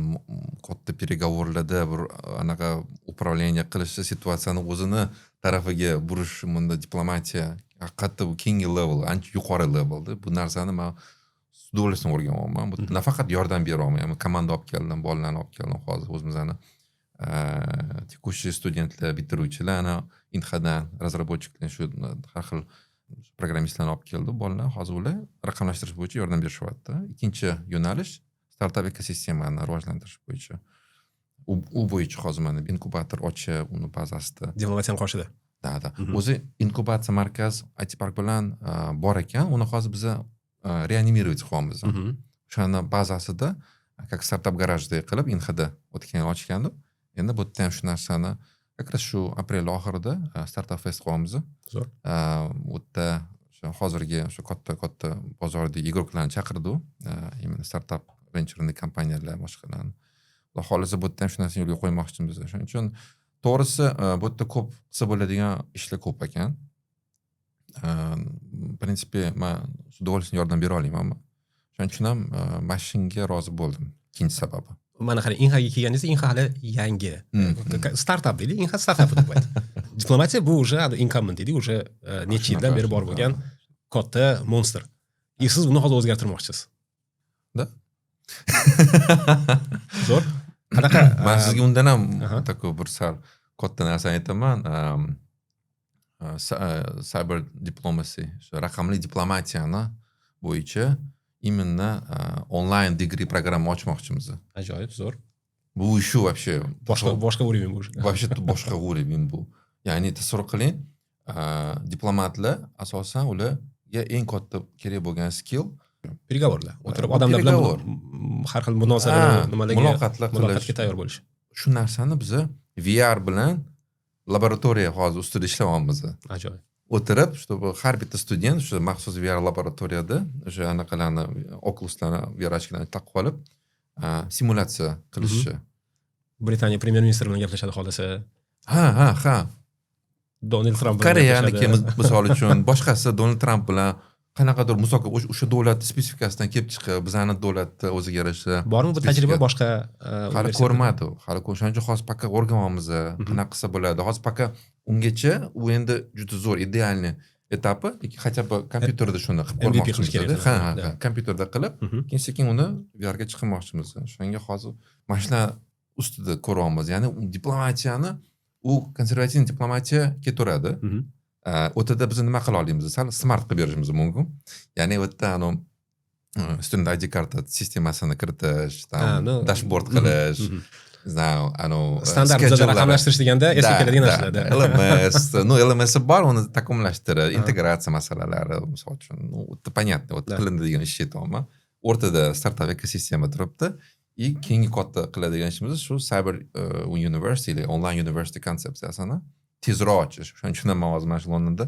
katta переговор larda bir anaqa управление qilishi, situatsiyani o'zini tarafiga burish, bunda diplomatiya haqiqatda bu keyingi level, ancha yuqori levelda. Bu narsani man с удовольствием o'rganyapman. Bu nafaqat yordam beryapman, komanda olib keldim, bolalarni olib keldim. Hozir o'zimizni текущий studentlar, bitiruvchilarni, Inhadan разработчик lar, shu har xil programmistlarni olib keldi bolalar. Hozir ular raqamlashtirish bo'yicha yordam berishyapti. Ikkinchi yo'nalish startap ekosistemani rivojlantirish bo'yicha. U bo'yicha hozir mana inkubator ochib, uni bazasida Diplomatiyani qoshida. Да, o'zi inkubatsiya markaz IT park bilan bor ekan, uni hozir biza реанимировать qilyapmiz. O'shani bazasida, как startap garajdek qilib, Inhada o'tgan yil ochgandik. Endi bu yerda ham shu narsani как раз shu aprel oxirida startap fest qilyapmiz. Zo'r. U yerda o'sha hozirgi o'sha katta katta bozordagi игрок larni chaqirdik, именно startap, венчурный kompaniyalar, boshqalarni. Xudo xohlasa, bu yerda ham shu narsani yo'lga qo'ymoqchimiz. Shuning uchun, to'g'risi, bu yerda ko'p qilsa bo'ladigan ishlar ko'p ekan. В принципе, man с удовольствием yordam bera olaman. Shuning uchun ham mana shunga rozi bo'ldim, ikkinchi sababi. Mana qarang, Inhaga kelganingizda Inha hali yangi startap deylik, Inha startap deb qo'yadi. Diplomatiya bu уже incumbent deydik, уже necha yildan beri bor bo'lgan katta monster. И siz buni hozir o'zgartirmoqchisiz. Да. Zo'r. Qanaqa? Man sizga undan ham такой bir sal katta narsani aytaman. Cyber diplomacy, shu raqamli diplomatiyani bo'yicha именно onlayn degree programma ochmoqchimiz. Ajoyib, zo'r. Bu shu вообще Boshqa уровень bu уже. Вообще boshqa уровень bu. Ya'ni tasavvur qiling, diplomatlar asosan ularga eng katta kerak bo'lgan skill Переговор lar. O'tirib Bu odamlar bilan переговор. Har xil munozara, nimalarga, muloqotlar qilish. Muloqotga tayyor bo'lish. Shu narsani biza VR bilan laboratoriya hozir ustida ishlayapmiz. Ajoyib. O'tirib, чтобы har bitta student o'sha maxsus VR laboratoriyada o'sha anaqalarni, Oculuslarni, VR очки larni taqib olib, simulyatsiya qilishi. Britaniya premyer ministri bilan gaplashadi xohlasa. Ha ha ha Donald Tramp bilan Koreyaniki, gaplashadi. misol uchun, boshqasi, Donald Tramp bilan qanaqadir muzokara, o'sha davlat spetsifikasidan kelib chiqib, bizani davlatni o'ziga yarasha Bormi bu tajriba spesifika. boshqa Hali universitetda? ko'rmadi hali. O'shaning uchun hozir пока o'rganyapmiz, qanaqa qilsa bo'ladi. Hozir пока ungacha u endi juda zo'r, идеальный этап i, lekin хотя бы kompyuterda shuni qilib MVP qilish ko'rmoqchimiz. Kerak. Ha, kompyuterda qilib, keyin sekin uni VR ga chiqarmoqchimiz. O'shanga hozir mana shular ustida ko'ryapmiz. Ya'ni u diplomatiyani, u konservativ diplomatiya ketaveradi. O'rtada biz nima qila olamiz? Sal smart qilib berishimiz mumkin. Ya'ni u yerda anavi student ID karta sistemasini kiritish, там Ну, dashboard qilish, не знаю, anavi Standart bizada schedule'lar. Raqamlashtirish deganda esga keladigan narsalar, да. LMS, ну, LMS bor, uni takomillashtirish, integratsiya masalalari, misol uchun, ну, это понятно, вот qilinadigan ish aytyapman. O'rtada startap ekosistema turibdi. И keyingi katta qiladigan ishimiz shu cyber university или online university konsepsiyasini tezroq ochish. O'shaning uchun ham man hozir mana shu Londonda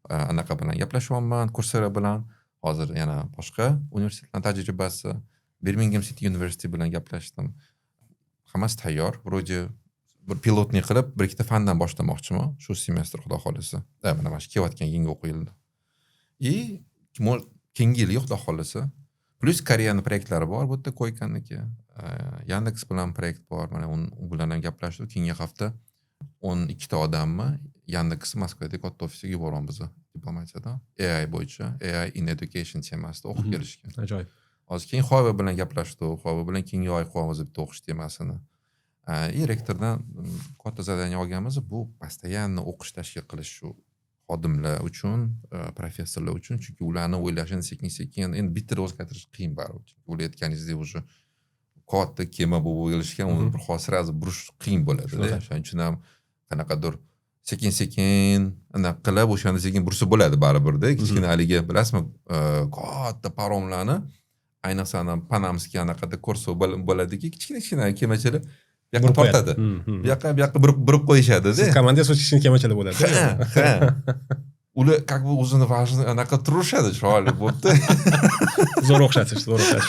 anaqa bilan gaplashyapman, Coursera bilan. Hozir yana boshqa universitetlar tajribasi, Birmingham City University bilan gaplashdim. Hammasi tayyor. Вроде bir пилотный qilib, bir ikkita fandan boshlamoqchiman shu semestr, xudo xohlasa. Mana shu kelayotgan yangi o'quv yilida. И keyingi yilga, xudo xohlasa. Плюс Koreyani proyektlari bor bu yerda, KOICAniki. Yandex bilan proyekt bor. Mana u bilan ham gaplashdik. Keyingi hafta 12 ta odamni Yandex Moskvadagi katta ofisiga yuboryapmiz diplomatiyada. AI bo'yicha, AI in education temasida o'qib kelishgan. Ajoyib. Hozir keyin Huawei bilan gaplashdik. Huawei bilan keyingi oy qilyapmiz bitta o'qish temasini. И rektordan katta задание olganmiz. Bu постоянно o'qish tashkil qilish shu xodimlar uchun, professorlar uchun, chunki ularni o'ylashini sekin-sekin endi bittada o'zgartirish qiyin baribir. Chunki ular aytganingizdek уже katta kema bo'lib o'ylashgan, uni bir hozir сразу burish qiyin bo'ladi-da. Shuning uchun ham qanaqadir sekin-sekin anaqa qilib, o'shanda sekin bursa bo'ladi baribirda. Kichkina haligi, bilasizmi, katta paromlarni, ayniqsa панамский anaqada ko'rsa bo'ladiki, kichkina kichkina kemachalar bu yoqqa Burib qo'yadi. Tortadi. Bu yoqqa, bu yoqqa burib qo'yishadi-da. Siz komandangiz o'sha kichkina kemachalar bo'ladi. Ha. Ular как бы o'zini важный anaqa turishadi, chiroyli bo'libdi. Zo'r o'xshatish, zo'r o'xshatish.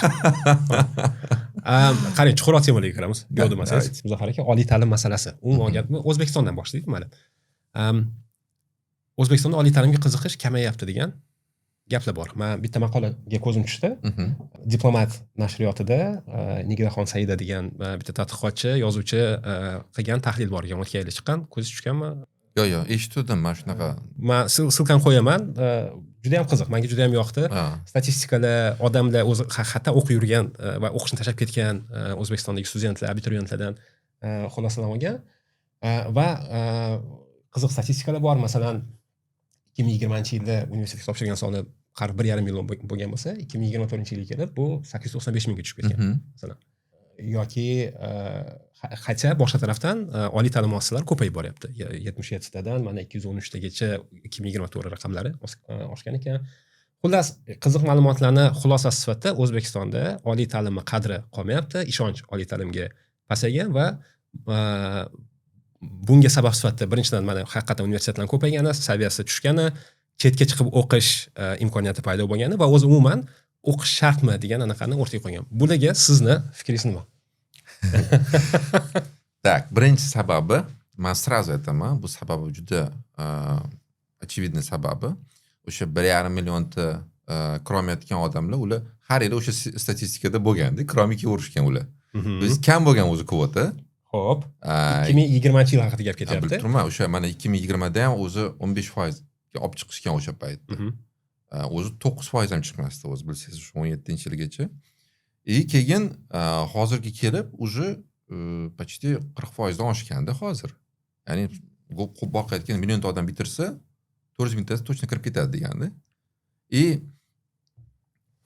Qarang, chuqurroq temalarga kiramiz. Yo'q demasangiz. Давайте. Muzaffar aka, oliy ta'lim masalasi. Umuman olganda O'zbekistondan boshlaylik, mayli. O'zbekistonda oliy ta'limga qiziqish kamayapti degan gaplar bor. Man bitta maqolaga ko'zim tushdi. Diplomat nashriyotida Niginaxon Saida degan bitta tadqiqotchi, yozuvchi qilgan tahlil bor ekan, o'tgan yili chiqqan. Ko'zingiz tushganmi? Yo'q, eshitgandim man shunaqa. Man ссылка ni qo'yaman. Juda ham qiziq, menga juda ham yoqdi. Statistikalar, odamlar o'zi hatto o'qib yurgan va o'qishni tashlab ketgan O'zbekistondagi studentlar, abituriyentlardan xulosalanib olgan. Va qiziq statistikalar bor. Masalan, 2020-yilda universitetga topshirgan soni qariyb 1,5 million bo'lgan bo'lsa, 2024-yilga kelib bu 895 mingga tushib ketgan. Masalan. Yoki хотя boshqa tarafdan oliy ta'lim muassasalari ko'payib boryapti. 77 tadan mana 213 tagacha 2024 raqamlari oshgan ekan. Xullas, qiziq ma'lumotlarni xulosasi sifatida O'zbekistonda oliy ta'limni qadri qolmayapti, ishonch oliy ta'limga pasaygan va bunga sabab sifatida birinchidan mana haqiqatdan universitetlar ko'paygani, saviyasi tushgani, chetga chiqib o'qish imkoniyati paydo bo'lgani va o'zi umuman o'qish shartmi degan anaqani o'rtaga qo'ygan. Bularga sizni fikringiz nima? Так, birinchi sababi, man сразу aytaman, bu sababi juda очевидный sababi. O'sha 1,5 millionta kirolmayotgan odamlar, ular har yili o'sha statistikada bo'lganda, kirolmay kelaverishgan ular. То есть kam bo'lgan o'zi kvota. Xo'p. 2020-yil haqida gap Bilib ketyapti. turibman, o'sha mana 2020da ham o'zi 15 foizga olib chiqishgan o'sha paytda. O'zi 9% ham chiqmasdi o'zi, bilsangiz, shu 17-yilgacha. И keyin hozirga kelib уже почти 40 foizdan oshganda hozir. Ya'ni boqayotgan millionta odam bitirsa, 400 mingtasi точно kirib ketadi deganda. И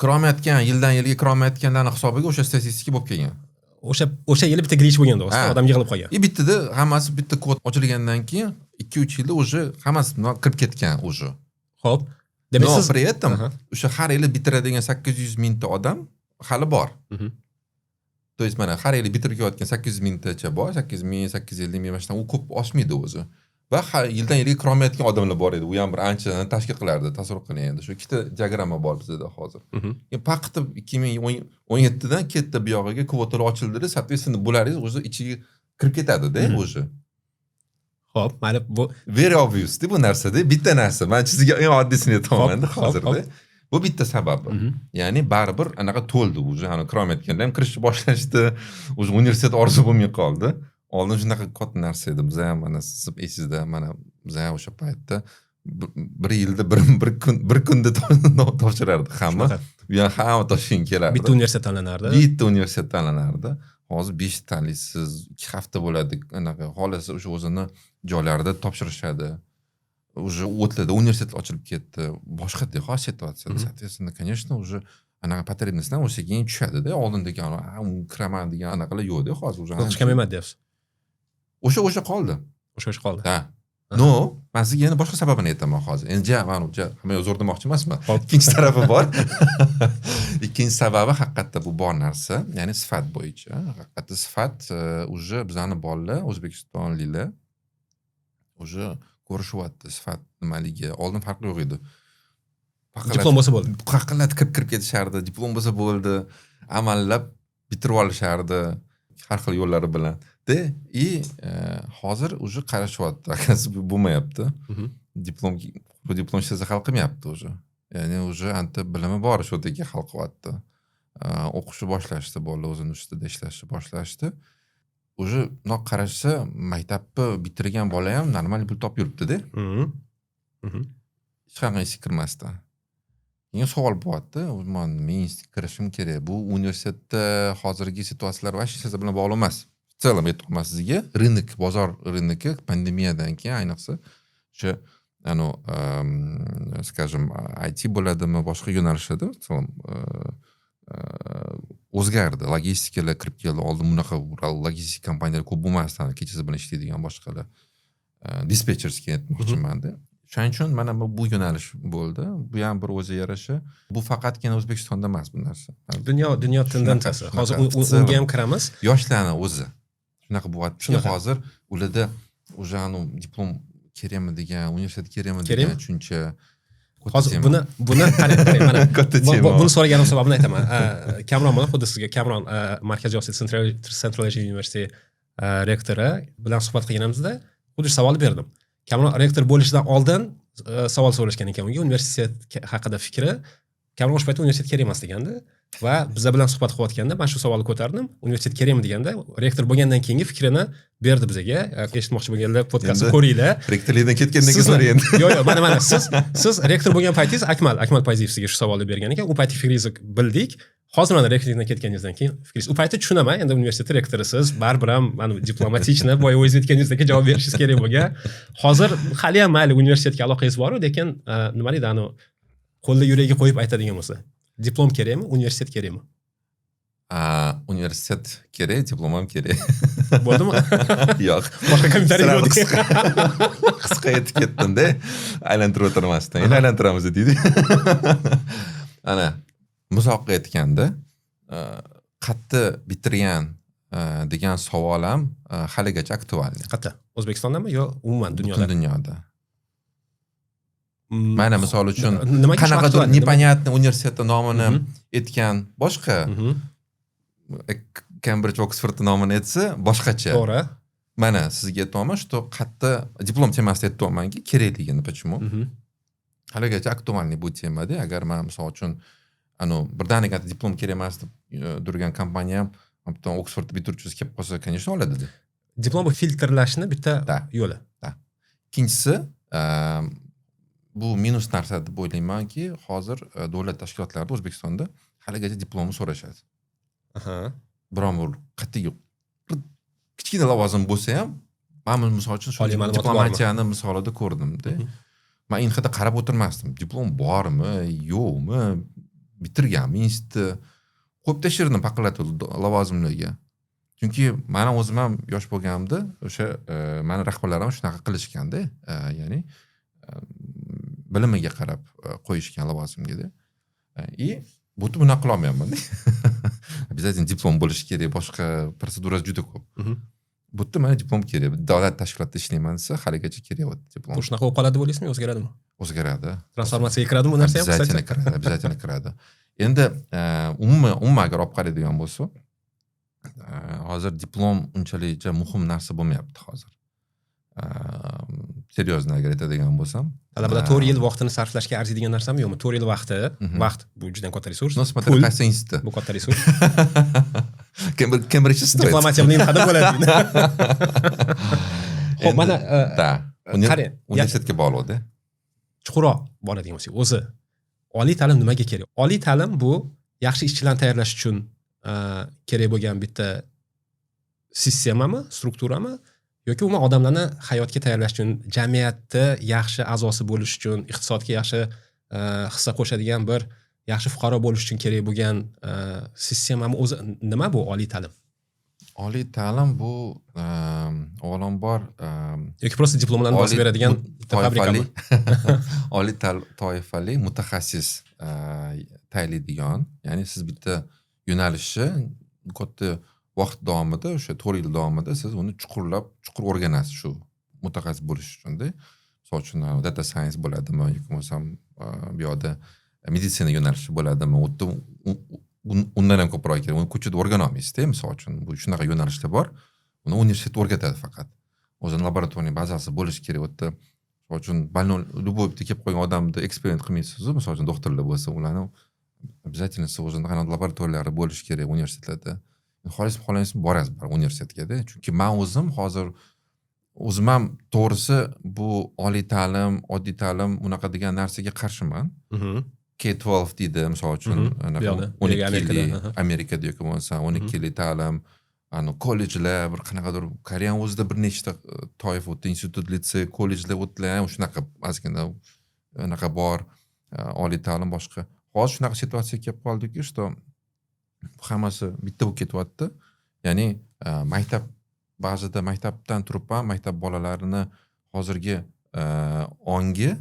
kirolmayotgan, yildan yilga kirolmayotganlarni hisobiga o'sha statistika bo'lib kelgan. O'sha yili bitta glitch bo'lganda o'zi, odam yig'ilib qolgan. И bittada hammasi bitta kvota ochilgandan keyin 2-3 yilda уже hammasi kirib ketgan уже. Xo'p. Demak, Но siz при этом o'sha har yili bitiradigan 800 mingta odam hali bor. То есть mana har yili bitirib kelayotgan 800 mingtacha bor, 800 ming, 850 ming, mana shunaqa, u ko'p oshmaydi o'zi. Va har yildan yilga kirolmayotgan odamlar bor edi. U ham bir ancha tashkil qilardi. Tasavvur qiling endi. Shu ikkita diagramma bor bizda hozir. Keyin paqitib 2017dan ketdi bu yog'iga, kvotalar ochildi, соответственно, bularingiz o'zi ichiga kirib ketadi-da o'sha. Xo'p, mayli, bu Very obvious bu narsada, bitta narsa. Man sizga eng oddiysini aytyapman hozirda. Bu bitta sababi. Ya'ni baribir anaqa to'ldi уже, ani kirolmayotganlar ham kirishni boshlashdi. Уже universitet orzu bo'lmay qoldi. Oldin shunaqa katta narsa edi. Biz ham mana siz esingizda, mana biz ham o'sha paytda bir yilda bir kun, bir kunda topshirardi hamma. Shunaqa. U ham hamma Toshkentga kelardi. Bitta universitet tanlanardi. Bitta universitet tanlanardi. Hozir beshta tanlaysiz, 2 hafta bo'ladi, anaqa xohlasa o'sha o'zini joylarida topshirishadi. Уже o'tlarda universitet ochilib ketdi. Boshqa hozir situatsiya. Соответственно, конечно, уже anaqa потребность dan o'sha keyin tushadi-da. Oldindagi kiraman degan anaqalar yo'qda hozir уже. Qiziqish kamaymadi deyapsiz. O'sha qoldi. O'sha qoldi. Ha. Но man sizga yana boshqa sababini aytaman hozir. Endi ja man ja hamma yoq zo'r demoqchi emasman. Hop. Ikkinchi tarafi bor. Ikkinchi sababi haqiqatda bu bor narsa, ya'ni sifat bo'yicha. Haqiqatda sifat уже bizani bolalar, o'zbekistonliklar уже ko'rishyapti sifat nimaligi. Oldin farqi yo'q edi. Diplom bo'lsa bo'ldi. Qaqillatib kirib kirib ketishardi. Diplom bo'lsa bo'ldi. Amallab bitirib olishardi har xil yo'llari bilan. De, и hozir уже qarashyapti. Akasi, bu bo'lmayapti. Diplom, bu diplom hech narsa hal qilmayapti уже. Ya'ni уже anta bilimi bor, shu yerga hal qilyapti. O'qishni boshlashdi, bolalar o'zini ustida ishlashni boshlashdi. Уже bundoq qarashsa, maktabni bitirgan bola ham normal pul topib yuribdi-da. Hech qanaqa institutga kirmasdan. Keyin savol bo'lyapti, umuman men institutga kirishim kerak. Bu universitetda hozirgi situatsiyalar вообще hech narsa bilan bog'liq emas. В целом aytyapman sizga, рынок, bozor рынок i pandemiyadan keyin ayniqsa o'sha anu скажем, IT bo'ladimi, boshqa yo'nalishlarda в целом o'zgardi. Logistikalar kirib keldi. Oldin bunaqa logistik kompaniyalar ko'p bo'lmasdi, kechasi bilan ishlaydigan boshqalar. Диспетчерский aytmoqchimanda. Shuning uchun mana bu yo'nalish bo'ldi. Bu ham bir o'ziga yarasha. Bu faqatgina O'zbekistonda emas bu narsa. Dunyo tendensiyasi. Hozir unga ham kiramiz. Yoshlarni o'zi shunaqa bo'lyaptiki, Shunaqa. hozir ularda уже anu diplom kerakmi degan, universitet kerakmi Kerakmi? degan tushuncha. Katta Hozir tema. buni qarang, qarang, mana Katta tema. Buni so'raganim sababini aytaman. Kamron bilan, xuddi sizga Kamron, Markaziy Osiyo Central Asia University rektori bilan suhbat qilganimizda xuddi shu savolni berdim. Kamron rektor bo'lishidan oldin savol so'rashgan ekan unga universitet haqida fikri. Kamron o'sha paytda universitet kerak emas degandi va biza bilan suhbat qilayotganda man shu savolni ko'tardim. Universitet kerakmi deganda, rektor bo'lgandan keyingi fikrini berdi bizaga. Eshitmoqchi bo'lganlar podkastni Endi ko'ringlar. Rektorlikdan ketgandan keyin Sizni- so'rang endi. Yo'q, mana siz rektor bo'lgan paytingiz Akmal Fayziyev sizga shu savolni bergan ekan. U paytgi fikringizni bildik. Hozir mana rektorlikdan ketganingizdan keyin fikringiz. U payti tushunaman, endi universitet rektorisiz, baribir ham mana дипломатично boya o'zingiz aytganingizdek javob berishingiz kerak bo'lgan. Hozir hali ham mayli, universitetga aloqangiz bor-u, lekin nima deydi, anu qo'lda yuragiga qo'yib aytadigan bo'lsa, diplom kerakmi, universitet kerakmi? A, universitet kerak, diplom ham kerak. Bo'ldimi? Yo'q. Boshqa kommentariy Sразу yo'q. qisqa aytib ketdim-da. Aylantirib o'tirmasdan. Endi aylantiramiz deydi. Ana, musobaqa aytganda, qayerda bitirgan degan savol ham haligacha актуальный. Qayerda? O'zbekistondami yo umuman dunyoda? Butun dunyoda. Mana misol uchun Nimaga shu qanaqadir актуальный? Непонятный universitetni nomini aytgan boshqa, Cambridge, Oxford nomini aytsa boshqacha. To'g'ri. Mana sizga aytyapman, что qayerda diplom temasida aytyapmanki, kerakligini, почему? Haligacha актуальный bu temada. Agar man misol uchun anu birdaniga diplom kerak emas deb turgan kompaniya ham bitta Oxford bitiruvchisi kelib qolsa, конечно, oladi. Diplom bu filtrlashni bitta Да. yo'li. Ikkinchisi, bu minus narsa deb o'ylaymanki, hozir davlat tashkilotlarida O'zbekistonda haligacha diplomni so'rashadi. Biron bir qat'iy bir kichkina lavozim bo'lsa ham, man misol uchun shu Oliy ma'lumoti bormi? diplomatiyani misolida ko'rdimda. Man ИНХ da qarab o'tirmasdim, diplom bormi, yo'qmi, bitirganmi institutni, qo'yib tashirdim paqillatib lavozimlarga. Chunki mani o'zim ham yosh bo'lganimda o'sha mani rahbarlarim shunaqa qilishganda, ya'ni bilimiga qarab qo'yishgan lavozimgada. И bu yerda bunaqa qilolmayapmanda, обязательно diplom bo'lishi kerak, boshqa protsedurasi juda ko'p. Bu yerda mana diplom kerak, davlat tashkilotida ishlayman desa, haligacha kerak diplom. Bu shunaqa bo'lib qoladi deb o'ylaysizmi, o'zgaradimi? O'zgaradi. Transformatsiyaga kiradimi bu narsa ham? Обязательно kiradi, обязательно kiradi. Endi umuman agar olib qaraydigan bo'lsak, hozir diplom unchalik muhim narsa bo'lmayapti hozir, серьезно agar aytadigan bo'lsam. Talabalar 4 yil vaqtini sarflashga arziydigan narsami, yo'qmi? 4 yil vaqti, vaqt bu juda katta resurs. Ну, смотря Pul qaysi institutda. bu katta resurs. Cambridge стоит. Diplomatiya bilan qadam bo'ladi. Ho'p, mana Да, qarang, universitetga bog'liqda. Chuqurroq boradigan bo'lsak, o'zi oliy ta'lim nimaga kerak? Oliy ta'lim bu yaxshi ishchilarni tayyorlash uchun kerak bo'lgan bitta sistemami, strukturami yoki umuman odamlarni hayotga tayyorlash uchun, jamiyatda yaxshi a'zosi bo'lish uchun, iqtisodga yaxshi hissa qo'shadigan bir yaxshi fuqaro bo'lish uchun kerak bo'lgan sistemami? O'zi nima bu oliy ta'lim? Oliy ta'lim bu avvalambor yoki просто diplomlarni bosib beradigan bitta fabrikami? Oliy toifali mutaxassis tayyorlaydigan, ya'ni siz bitta yo'nalishni katta vaqt davomida, o'sha 4 yil davomida siz uni chuqurlab, chuqur o'rganasiz shu mutaxassis bo'lish uchunda. Misol uchun, data science bo'ladimi yoki bo'lmasam bu yoqda meditsina yo'nalishi bo'ladimi, u yerda undan ham ko'proq kerak, uni ko'chada o'rgana olmaysizda. Misol uchun, bu shunaqa yo'nalishlar bor, uni universitet o'rgatadi faqat, o'zini лабораторный bazasi bo'lishi kerak u yerda. Misol uchun, больной, любой bitta kelib qolgan odamni eksperiment qilmaysizu. Misol uchun, doktorlar bo'lsa, ularni обязательно o'zini qanaqa laboratoriyalari bo'lishi kerak universitetlarda. Xohlaysizmi, xohlamaysizmi, borasiz baribir universitetgada. Chunki man o'zim hozir o'zim ham, to'g'risi, bu oliy ta'lim, oddiy ta'lim unaqa degan narsaga qarshiman. K-12 deydi, misol uchun, Bu yoqda, 12 Amerikada, yillik Amerikada yoki bo'lmasa 12 yillik ta'lim, ani kollejlar, bir qanaqadir Koreyani o'zida bir nechta toifa o'tdi, institut, litsey, kollejlar o'tdilar ham, shunaqa ozgina anaqa bor, oliy ta'lim boshqa. Hozir shunaqa situatsiya kelib qoldiki, что hammasi bitta bo'lib ketyapti. Ya'ni maktab, ba'zida maktabdan turib ham maktab bolalarini hozirgi ongi,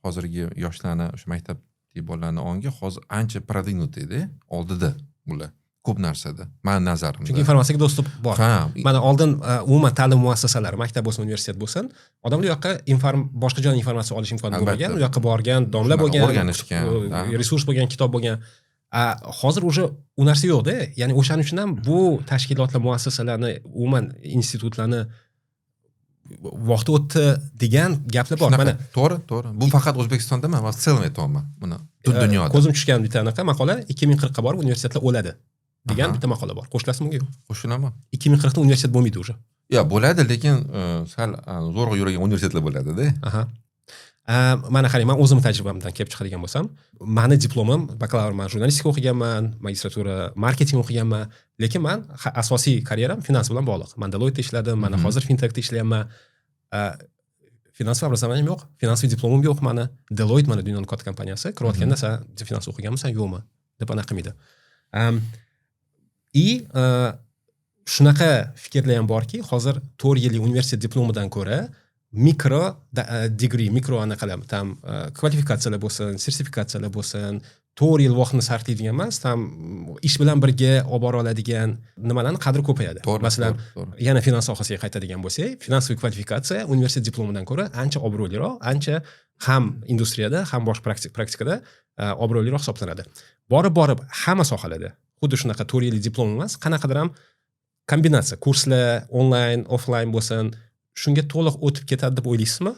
hozirgi yoshlarni, o'sha maktabdagi bolalarni ongi hozir ancha продвинутый da, oldida bular ko'p narsada, mani nazarimda. Chunki informatsiyaga доступ bor. Ha. Mana oldin umuman ta'lim muassasalari, maktab bo'lsin, universitet bo'lsin, odamlar u yoqqa boshqa joydan informatsiya olish imkoni bo'lmagan, u yoqqa borgan, domla Shunaqa bo'lgan, o'rganishgan, ha. Resurs bo'lgan, kitob bo'lgan. A, hozir уже u narsa yo'qda. Ya'ni o'shaning uchun ham bu tashkilotlar, muassasalarni, umuman institutlarni vaqti o'tdi degan gaplar bor. Shunaqa. Mana To'g'ri, bu faqat O'zbekistonda emas, man в целом aytyapman buni, butun dunyoda. Ko'zim tushgan bitta anaqa maqola, 2040ga borib universitetlar o'ladi degan bitta maqola bor. Qo'shilasizmi unga, yo'q? Qo'shilaman. 2040da universitet bo'lmaydi уже. Yo, bo'ladi, lekin sal zo'rg'a yurgan universitetlar bo'ladida. Aha. Mana qarang, man o'zimni tajribamdan kelib chiqadigan bo'lsam, mani diplomim bakalavr, man jurnalistika o'qiganman, magistratura marketing o'qiganman, lekin man asosiy karyeram finans bilan bog'liq. Man Deloitte ishladim, mana hozir fintechda ishlayapman. Финансовый образованием yo'q, финансовый diplomim yo'q mani. Deloitte mana dunyoni katta kompaniyasi, kirayotganda san finans o'qiganmisan, yo'qmi deb anaqa qilmaydi. И shunaqa fikrlar ham borki, hozir 4 yillik universitet diplomidan ko'ra mikro degree, mikro anaqalar, там kvalifikatsiyalar bo'lsin, sertifikatsiyalar bo'lsin, 4 yil vaqtni sarflaydigan emas, там ish bilan birga olib bora oladigan nimalarni qadri ko'payadi. Masalan, to'g'ri to'g'ri yana finans sohasiga qaytadigan bo'lsak, финансовый kvalifikatsiya universitet diplomidan ko'ra ancha obro'liroq, ancha ham industriyada, ham boshqa praktikada obro'liroq hisoblanadi. Borib borib hamma sohalarda xuddi shunaqa 4 yillik diplom emas, qanaqadir ham kombinatsiya, kurslar, onlayn, offlayn bo'lsin, shunga to'liq o'tib ketadi deb o'ylaysizmi?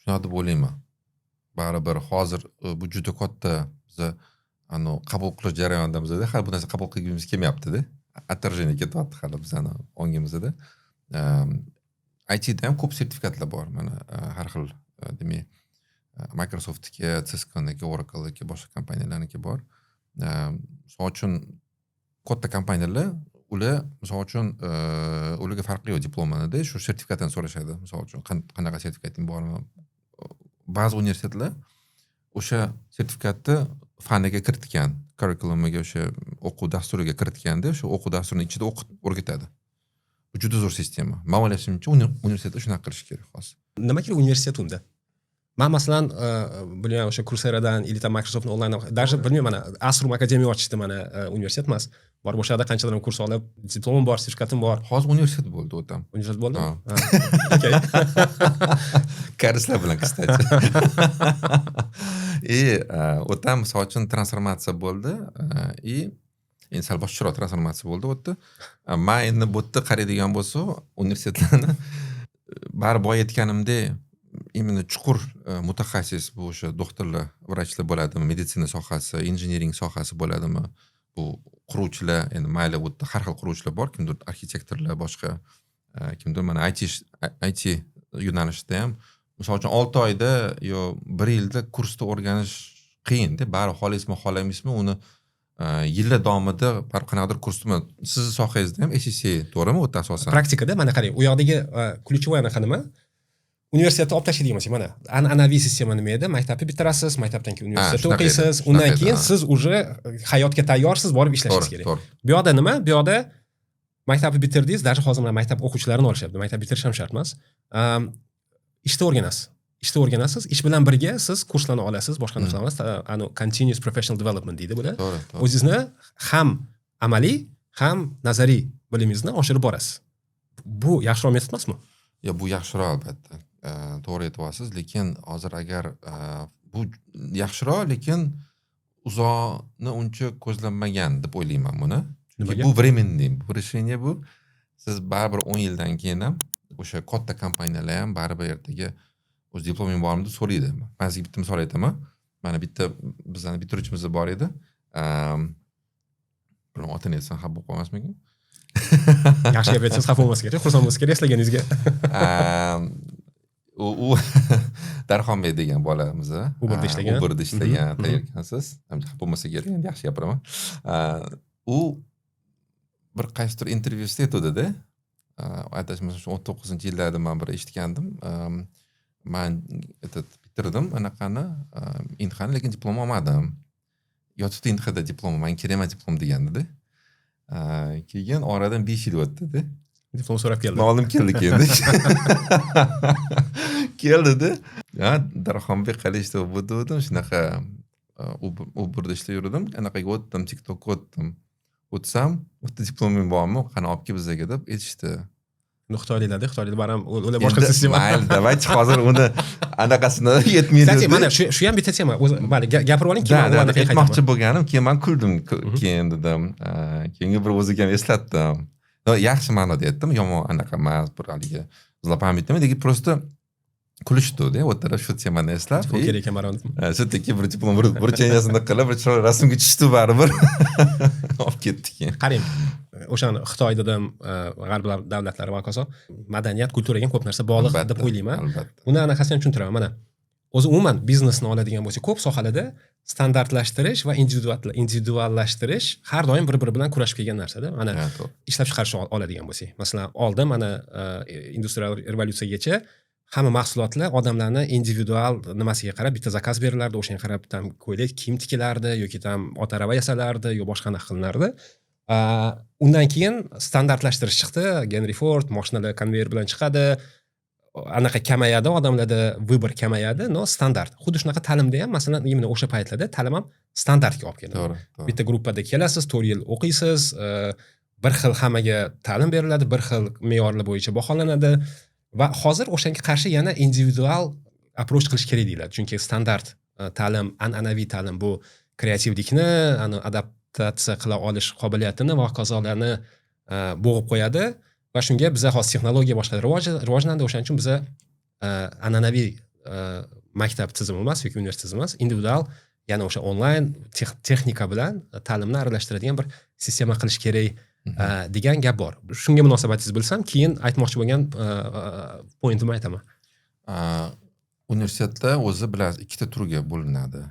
Shunaqa deb o'ylayman. Baribir hozir bu juda katta, biza anavi qabul qilish jarayonidamizda, hali bu narsa qabul qilgimiz kelmayaptida, отторжение ketyapti hali bizani ongimizda. ITda ham ko'p sertifikatlar bor mana, har xil, demak, Microsoftniki, Cisconiki, Oracleniki, boshqa kompaniyalarniki bor. Misol uchun, katta kompaniyalar, ular, misol uchun, ularga farqi yo'q diplomanida, shu sertifikatini so'rashadi. Misol uchun, qanaqa sertifikating bormi. Ba'zi universitetlar o'sha sertifikatni faniga kiritgan, curriculumiga, o'sha o'quv dasturiga kiritganda, o'sha o'quv dasturini ichida o'qib o'rgatadi. Bu juda zo'r sistema. Man o'ylashimcha, universitetda shunaqa qilish kerak hozir. Nima kerak universitet unda? Man masalan, bilmayman, o'sha Courseradan или там Microsoftni onlayn, даже bilmayman, mana Astrum Academy ochishdi, mana universitet emas, borib o'sha yerda qanchadir kurs olib, diplomim bor, sertifikatim bor. Hozir universitet bo'ldi u ham. Universitet bo'ldimi? Ha. Ha, okey. Koreyslar bilan, кстати. И u yerda misol uchun transformatsiya bo'ldi, и endi sal boshqacharoq transformatsiya bo'ldi u yerda. Man endi bu yerda qaraydigan bo'lsak, universitetlarni baribir boya aytganimdek, именно chuqur mutaxassis, bu o'sha doktorlar, vrachlar bo'ladimi, meditsina sohasi, injiniring sohasi bo'ladimi, bu quruvchilar, endi mayli, u yerda har xil quruvchilar bor, kimdir arxitektorlar, boshqa, kimdir mana IT yo'nalishida ham, misol uchun, 6 oyda yo bir yilda kursda o'rganish qiyinda. Baribir xohlaysizmi, xohlamaysizmi, uni yillar davomida baribir qanaqadir kursda, sizni sohangizda ham ACCA, to'g'rimi, u yerda asosan? Praktikada mana qarang, u yoqdagi ключевой anaqa nima, universitetni olib tashlaydigan bo'lsak, mana an'anaviy sistema nima edi? Maktabni bitirasiz, maktabdan keyin universitetda Shunaqa edi, o'qiysiz, shunaqa undan edi, keyin ha. siz уже hayotga tayyorsiz, borib ishlashingiz kerak. To'g'ri. Bu yoqda nima? Bu yoqda Maktabni bitirdingiz, даже hozir mana maktab o'quvchilarini olishyapti, maktab bitirish ham shart emas. Ishda o'rganasiz, ishda o'rganasiz, ish bilan birga siz kurslarni olasiz, boshqa narsalar emas, anu continuous professional development deydi bular. to'g'ri to'g'ri O'zingizni ham amaliy, ham nazariy bilimingizni oshirib borasiz. Bu yaxshiroq metod emasmi? Yo, bu yaxshiroq, albatta. To'g'ri aytyapsiz, lekin hozir agar bu yaxshiroq, lekin uzoqni uncha ko'zlanmagan deb o'ylayman buni. Chunki Nimaga? bu временный, bu решение. Bu siz baribir 10 yildan keyin ham o'sha katta kompaniyalar ham baribir ertaga o'z diploming bormi deb so'raydi. Man sizga bitta misol aytaman. Mana bitta bizani bitiruvchimiz bor edi. Bilmadim, otini aytsam xafa bo'lib qolmasmikin? Yaxshi gap aytsangiz, xafa bo'lmasa kerak, xursand bo'lsa kerak eslaganingizga. U Darxonbek degan bolamiz. Uberda ishlagan. Uberda ishlagan, tayyorgansiz. Xafa bo'lmasa kerak, endi yaxshi gapiraman. U bir qaysidir intervyusida aytuvdida, adashmasam, shu 19-yillarda man bir eshitgandim. Man этот bitirdim anaqani, INXAni, lekin diplom olmadim. Yotibdi INXAda diplom, manga kerak emas diplom degandida. Keyin oradan 5 yil o'tdida. Diplom so'rab keldi. Man oldim, keldi keyin. Keldida. Ha, Darxonbek, qalay ishlab bu dedim, shunaqa Uberda ishlayverdim, anaqaga o'tdim, TikTokka o'tdim. O'tsam, u yerda diploming bormi, qani olib kel bizaga deb aytishdi. Xitoyliklarda, xitoyliklar baribir ular boshqa Endi sistema. Mayli, давайте hozir uni anaqasini yetmaydi. Кстати, mana shu ham bitta tema. O'zi mayli, gapirib oling, keyin Да, u да, anaqaga aytmoqchi qaytaman. bo'lganim, keyin man kuldim, keyin dedim, keyingi bir o'ziga ham eslatdim. Но, yaxshi ma'noda aytdim, yomon anaqa emas, bir haligi злопамятный emas, lekin просто kulishdi-da, o'tirib shu temani eslab. Diplom kerak ekan baribir. Shu yerda bir diplom вручение sini qilib, bir chiroyli rasmga tushdi baribir. Olib ketdi keyin. Qarang, o'shani Xitoy dedim, g'arb davlatlari va hokazo, madaniyat, kulturaga ham ko'p narsa bog'liq deb o'ylayman. Albatta. Buni anaqasini ham tushuntiraman. Mana o'zi umuman biznesni oladigan bo'lsak, ko'p sohalarda standartlashtirish va individuallashtirish har doim bir biri bilan kurashib kelgan narsada. Mana Ha, to'g'ri. ishlab chiqarishni oladigan bo'lsak, masalan, oldin mana industrial revolyutsiyagacha hamma mahsulotlar odamlarni individual nimasiga qarab bitta zakaz berilardi, o'shanga qarab там ko'ylak, kiyim tikilardi yoki там ot arava yasalardi yo boshqa anaqa qilinardi. Undan keyin standartlashtirish chiqdi. Genri Ford, moshinalar konveyer bilan chiqadi, anaqa kamayadi, odamlarda выбор kamayadi, но standart. Xuddi shunaqa ta'limda ham, masalan, именно o'sha paytlarda ta'lim ham standartga olib kelindi. To'g'ri, to'g'ri. Bitta gruppada kelasiz, 4 yil o'qiysiz, bir xil hammaga ta'lim beriladi, bir xil me'yorlar bo'yicha baholanadi. Va hozir o'shanga qarshi yana individual approach qilish kerak deyiladi, chunki standart ta'lim, an'anaviy ta'lim bu kreativlikni, ani adaptatsiya qila olish qobiliyatini va hokazolarni bo'g'ib qo'yadi. Va shunga biza hozir texnologiya boshqa rivojlandi, o'shaning uchun biza an'anaviy maktab tizimi emas yoki universitet tizimi emas, individual, yana o'sha onlayn texnika bilan ta'limni aralashtiradigan bir sistema qilish kerak degan gap bor. Shunga munosabatingizni bilsam, keyin aytmoqchi bo'lgan pointimni aytaman. Universitetda o'zi, bilasiz, ikkita turga bo'linadi.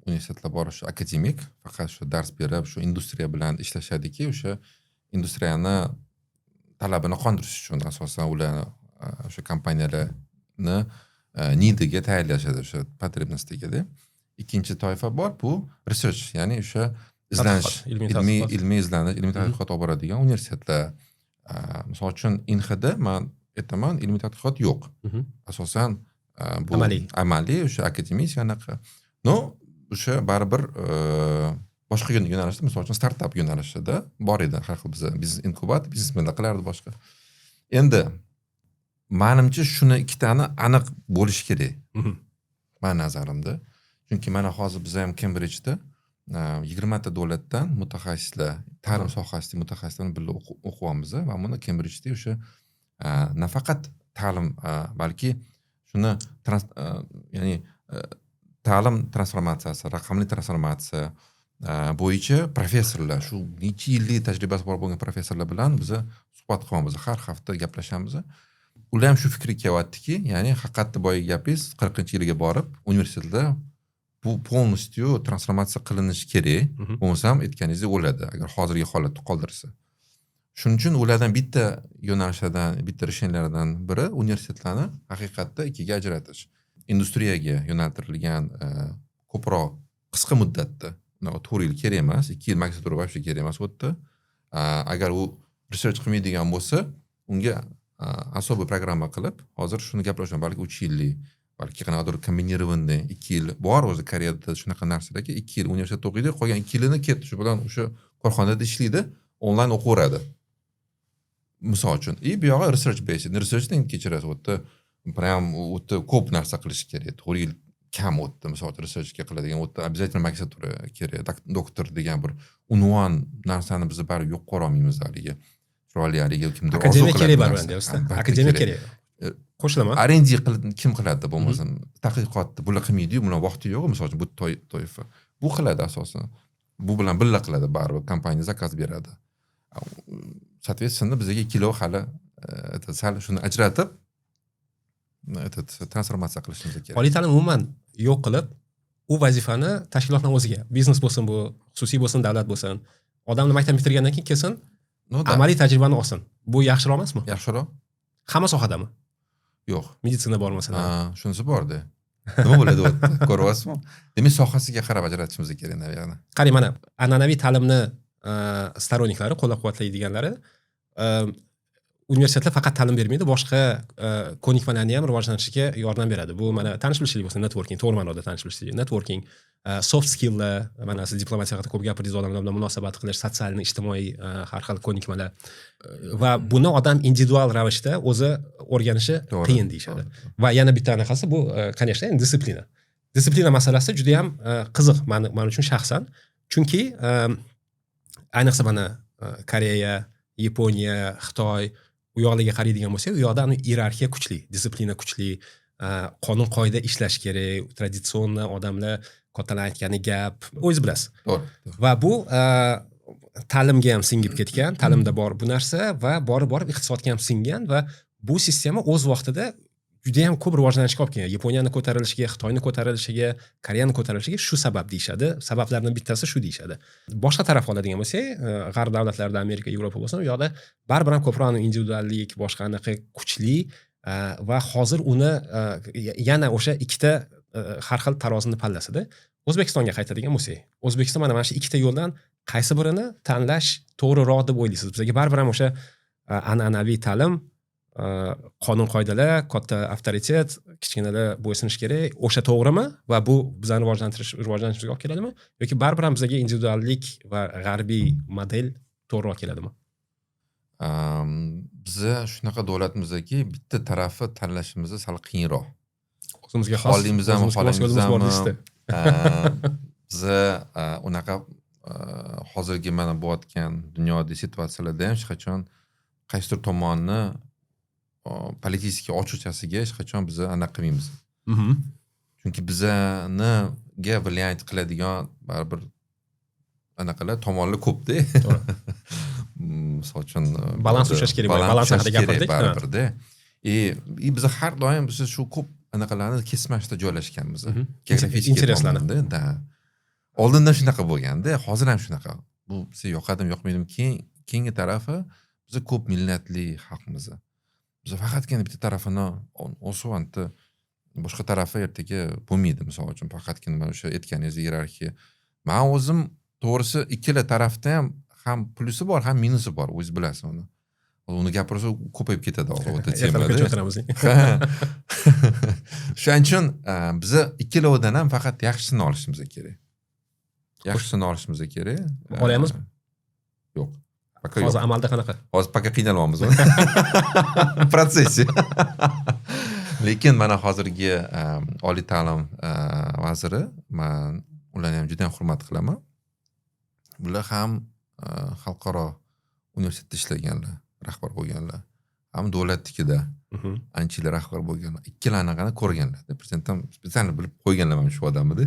Universitetlar bor, shu akademik, faqat shu dars berib, shu industriya bilan ishlashadiki, o'sha industriyani talabini qondirish uchun asosan ular o'sha kompaniyalarni need iga tayyorlashadi, o'sha потребность igada. Ikkinchi toifa bor, bu research, ya'ni o'sha izlanish, Tadqiqot, ilmiy ilmiy tadqiqot. ilmiy izlanish, ilmiy tadqiqot olib boradigan universitetlar. Misol uchun, INXAda man aytaman, ilmiy tadqiqot yo'q. Asosan bu Amaliy. Amaliy, o'sha akademik anaqa. Но o'sha baribir boshqa yo'nalishda, misol uchun, startap yo'nalishida bor edi har xil, biza biznes inkubator, biznesmenlar qilardi boshqa. Endi manimcha, shuni ikkitani aniq bo'lishi kerak mani nazarimda. Chunki mana hozir biz ham Kembridjda 20 ta davlatdan mutaxassislar, ta'lim sohasidagi mutaxassislarni birga o'qiyapmiz va buni Kembridjda o'sha nafaqat ta'lim, balki shuni ya'ni ta'lim transformatsiyasi, raqamli transformatsiya bo'yicha professorlar, shu necha yillik tajribasi bor bo'lgan professorlar bilan biza suhbat qilyapmiz, har hafta gaplashamiz. Ular ham shu fikrga kelyaptiki, ya'ni haqiqatda boyagi gapingiz, 40-yilga borib universitetda bu полностью transformatsiya qilinishi kerak, bo'lmasam, aytganingizdek, o'ladi agar hozirgi holatda qoldirsa. Shuning uchun ulardan bitta yo'nalishlardan, bitta решения lardan biri universitetlarni haqiqatda ikkiga ajratish, industriyaga yo'naltirilgan, ko'proq qisqa muddatda, unaqa 4 yil kerak emas, 2 yil magistratura вообще kerak emas u yerda. Agar u Research qilmaydigan bo'lsa, unga особый программа qilib, hozir shuni gaplashaman, balki 3 yillik, balki qanaqadir комбинированный 2 yil bor. O'zi Koreyada shunaqa narsalarki, 2 yil universitetda o'qiydi, qolgan 2 yilini ketdi, shu bilan o'sha korxonada ishlaydi, onlayn o'qiveradi, misol uchun. И bu yog'i research based. Researchdan kechirasiz, u yerda прям u yerda ko'p narsa qilish kerak, 4 yil kam o'tdi, misol uchun, researchga qiladigan. U yerda обязательно magistratura kerak, doktor degan bir unvon narsani biz baribir yo'q qilolmaymiz haligi, chiroyli haligi kimdir orzu Akademiya qiladi kerak bu baribir narsa. deyapsizda. Albatta Akademiya kerak. kerak, qo'shilaman. R&D kim qiladi bo'lmasam? Tadqiqotni bular qilmaydiyu, bular vaqti yo'q, misol uchun, bu toifa. Bu qiladi asosan, bu bilan birga qiladi baribir, kompaniya заказ beradi. Соответственно, bizga ikkalovi hali это, sal shuni ajratib, этот, transformatsiya qilishimiz kerak. Oliy ta'lim umuman yo'q qilib, u vazifani tashkilotni o'ziga, biznes bo'lsin bu, xususiy bo'lsin, davlat bo'lsin, odamni maktab bitirgandan keyin kelsin, Ну да. amaliy tajribani olsin. Bu yaxshiroq emasmi? Yaxshiroq. Hamma sohadami? Yo'q. Meditsina bor, masalan. Ha, shunisi borda, nima bo'ladi u yerda, ko'ryapsizmi? Demak, sohasiga qarab ajratishimiz kerak, наверное. Qarang, mana an'anaviy ta'limni сторонник lari, qo'llab quvvatlaydiganlari universitetlar faqat ta'lim bermaydi, boshqa ko'nikmalarni ham rivojlanishiga yordam beradi. Bu mana tanish bilishlik bo'lsin, networking, to'g'ri ma'noda tanish bilishlik, networking, soft skilllar. Mana siz diplomatiya haqida ko'p gapirdingiz, odamlar bilan munosabat qilish, социальный, ijtimoiy har xil ko'nikmalar. Va buni odam individual ravishda o'zi o'rganishi qiyin deyishadi. Va yana bitta anaqasi bu, конечно, endi дисциплина. Дисциплина masalasi juda yam qiziq man uchun shaxsan, chunki ayniqsa mana Koreya, Yaponiya, Xitoy, u yoqlarga qaraydigan bo'lsak, u yoqda iyerarxiya kuchli, дисциплина kuchli, qonun qoida ishlash kerak, традиционно odamlar kattalar aytgani gap, o'zingiz bilasiz. To'g'ri. Va bu ta'limga ham singib ketgan, ta'limda bor bu narsa va borib borib iqtisodga ham singan va bu sistema o'z vaqtida judayam ko'p rivojlanishga olib kelgan. Yaponiyani ko'tarilishiga, Xitoyni ko'tarilishiga, Koreyani ko'tarilishiga shu sabab deyishadi, sabablarni bittasi shu deyishadi. Boshqa taraf oladigan bo'lsak, g'arb davlatlarida, Amerika, Yevropa bo'lsin, u yoqda baribir ham ko'proq individuallik, boshqa anaqa kuchli va hozir uni yana o'sha ikkita har xil tarozini pallasida. O'zbekistonga qaytadigan bo'lsak, O'zbekiston mana shu ikkita yo'ldan qaysi birini tanlash to'g'riroq deb o'ylaysiz? Bizga baribir ham o'sha an'anaviy ta'lim, qonun qoidalar, katta avtoritet, kichkinalar bo'ysunishi kerak, o'sha to'g'rimi va bu bizani rivojlanishimizga olib keladimi yoki baribir ham bizga individuallik va g'arbiy model to'g'riroq keladimi? Biza shunaqa davlatmizki, bitta tarafi tanlashimiz sal qiyinroq. O'zimizga xos, Xohlaymizmi, o'zimizga mos yo'limiz bor xohlaymizmi, deysizda. Biza unaqa hozirgi mana bo'layotgan dunyodagi situatsiyalarda ham hech qachon qaysidir tomonni политический ochiqchasiga hech qachon biza anaqa qilmaymiz. Chunki bizaniga влиять qiladigan baribir anaqalar, tomonlar ko'pda. Misol uchun, Balans ushlash kerak, balans ushlash haqida kerak gapirdik. baribirda. И biz har doim biz shu ko'p anaqalarni kesmashda joylashganmiz. Geografik Интерес larni. tomonda, да. Oldindan shunaqa bo'lganda, hozir ham shunaqa. Bu bizga yoqadimi, yoqmaydimi, keyin keyingi tarafi, biz ko'p millatli xalqmiz. Biz faqatgina bitta tarafini osib, boshqa tarafi ertaga bo'lmaydi, misol uchun, faqatgina mana o'sha aytganingiz iyerarxiya. Man o'zim to'g'risi ikkala tarafda ham plyusi bor, ham minusi bor, o'zingiz bilasiz uni. Uni gapirsa ko'payib ketadi hozir o'ta Ertalabgacha temada. o'tiramiz. Ha. Shuning uchun biza ikkalovidan ham faqat yaxshisini olishimiz kerak. Yaxshisini olishimiz kerak. Olyapmizmi? Yo'q. Пока yo'q. Hozir amalda qanaqa? Hozir пока qiynalyapmiz. В процессе. Lekin mana hozirgi oliy ta'lim vaziri, man ularni ham juda ham hurmat qilaman. Bular ham xalqaro universitetda ishlaganlar, rahbar bo'lganlar. Ham davlatnikida ancha yil rahbar bo'lganlar. Ikkala anaqani ko'rganlar. Prezident ham специально bilib qo'yganlar mana shu odamni.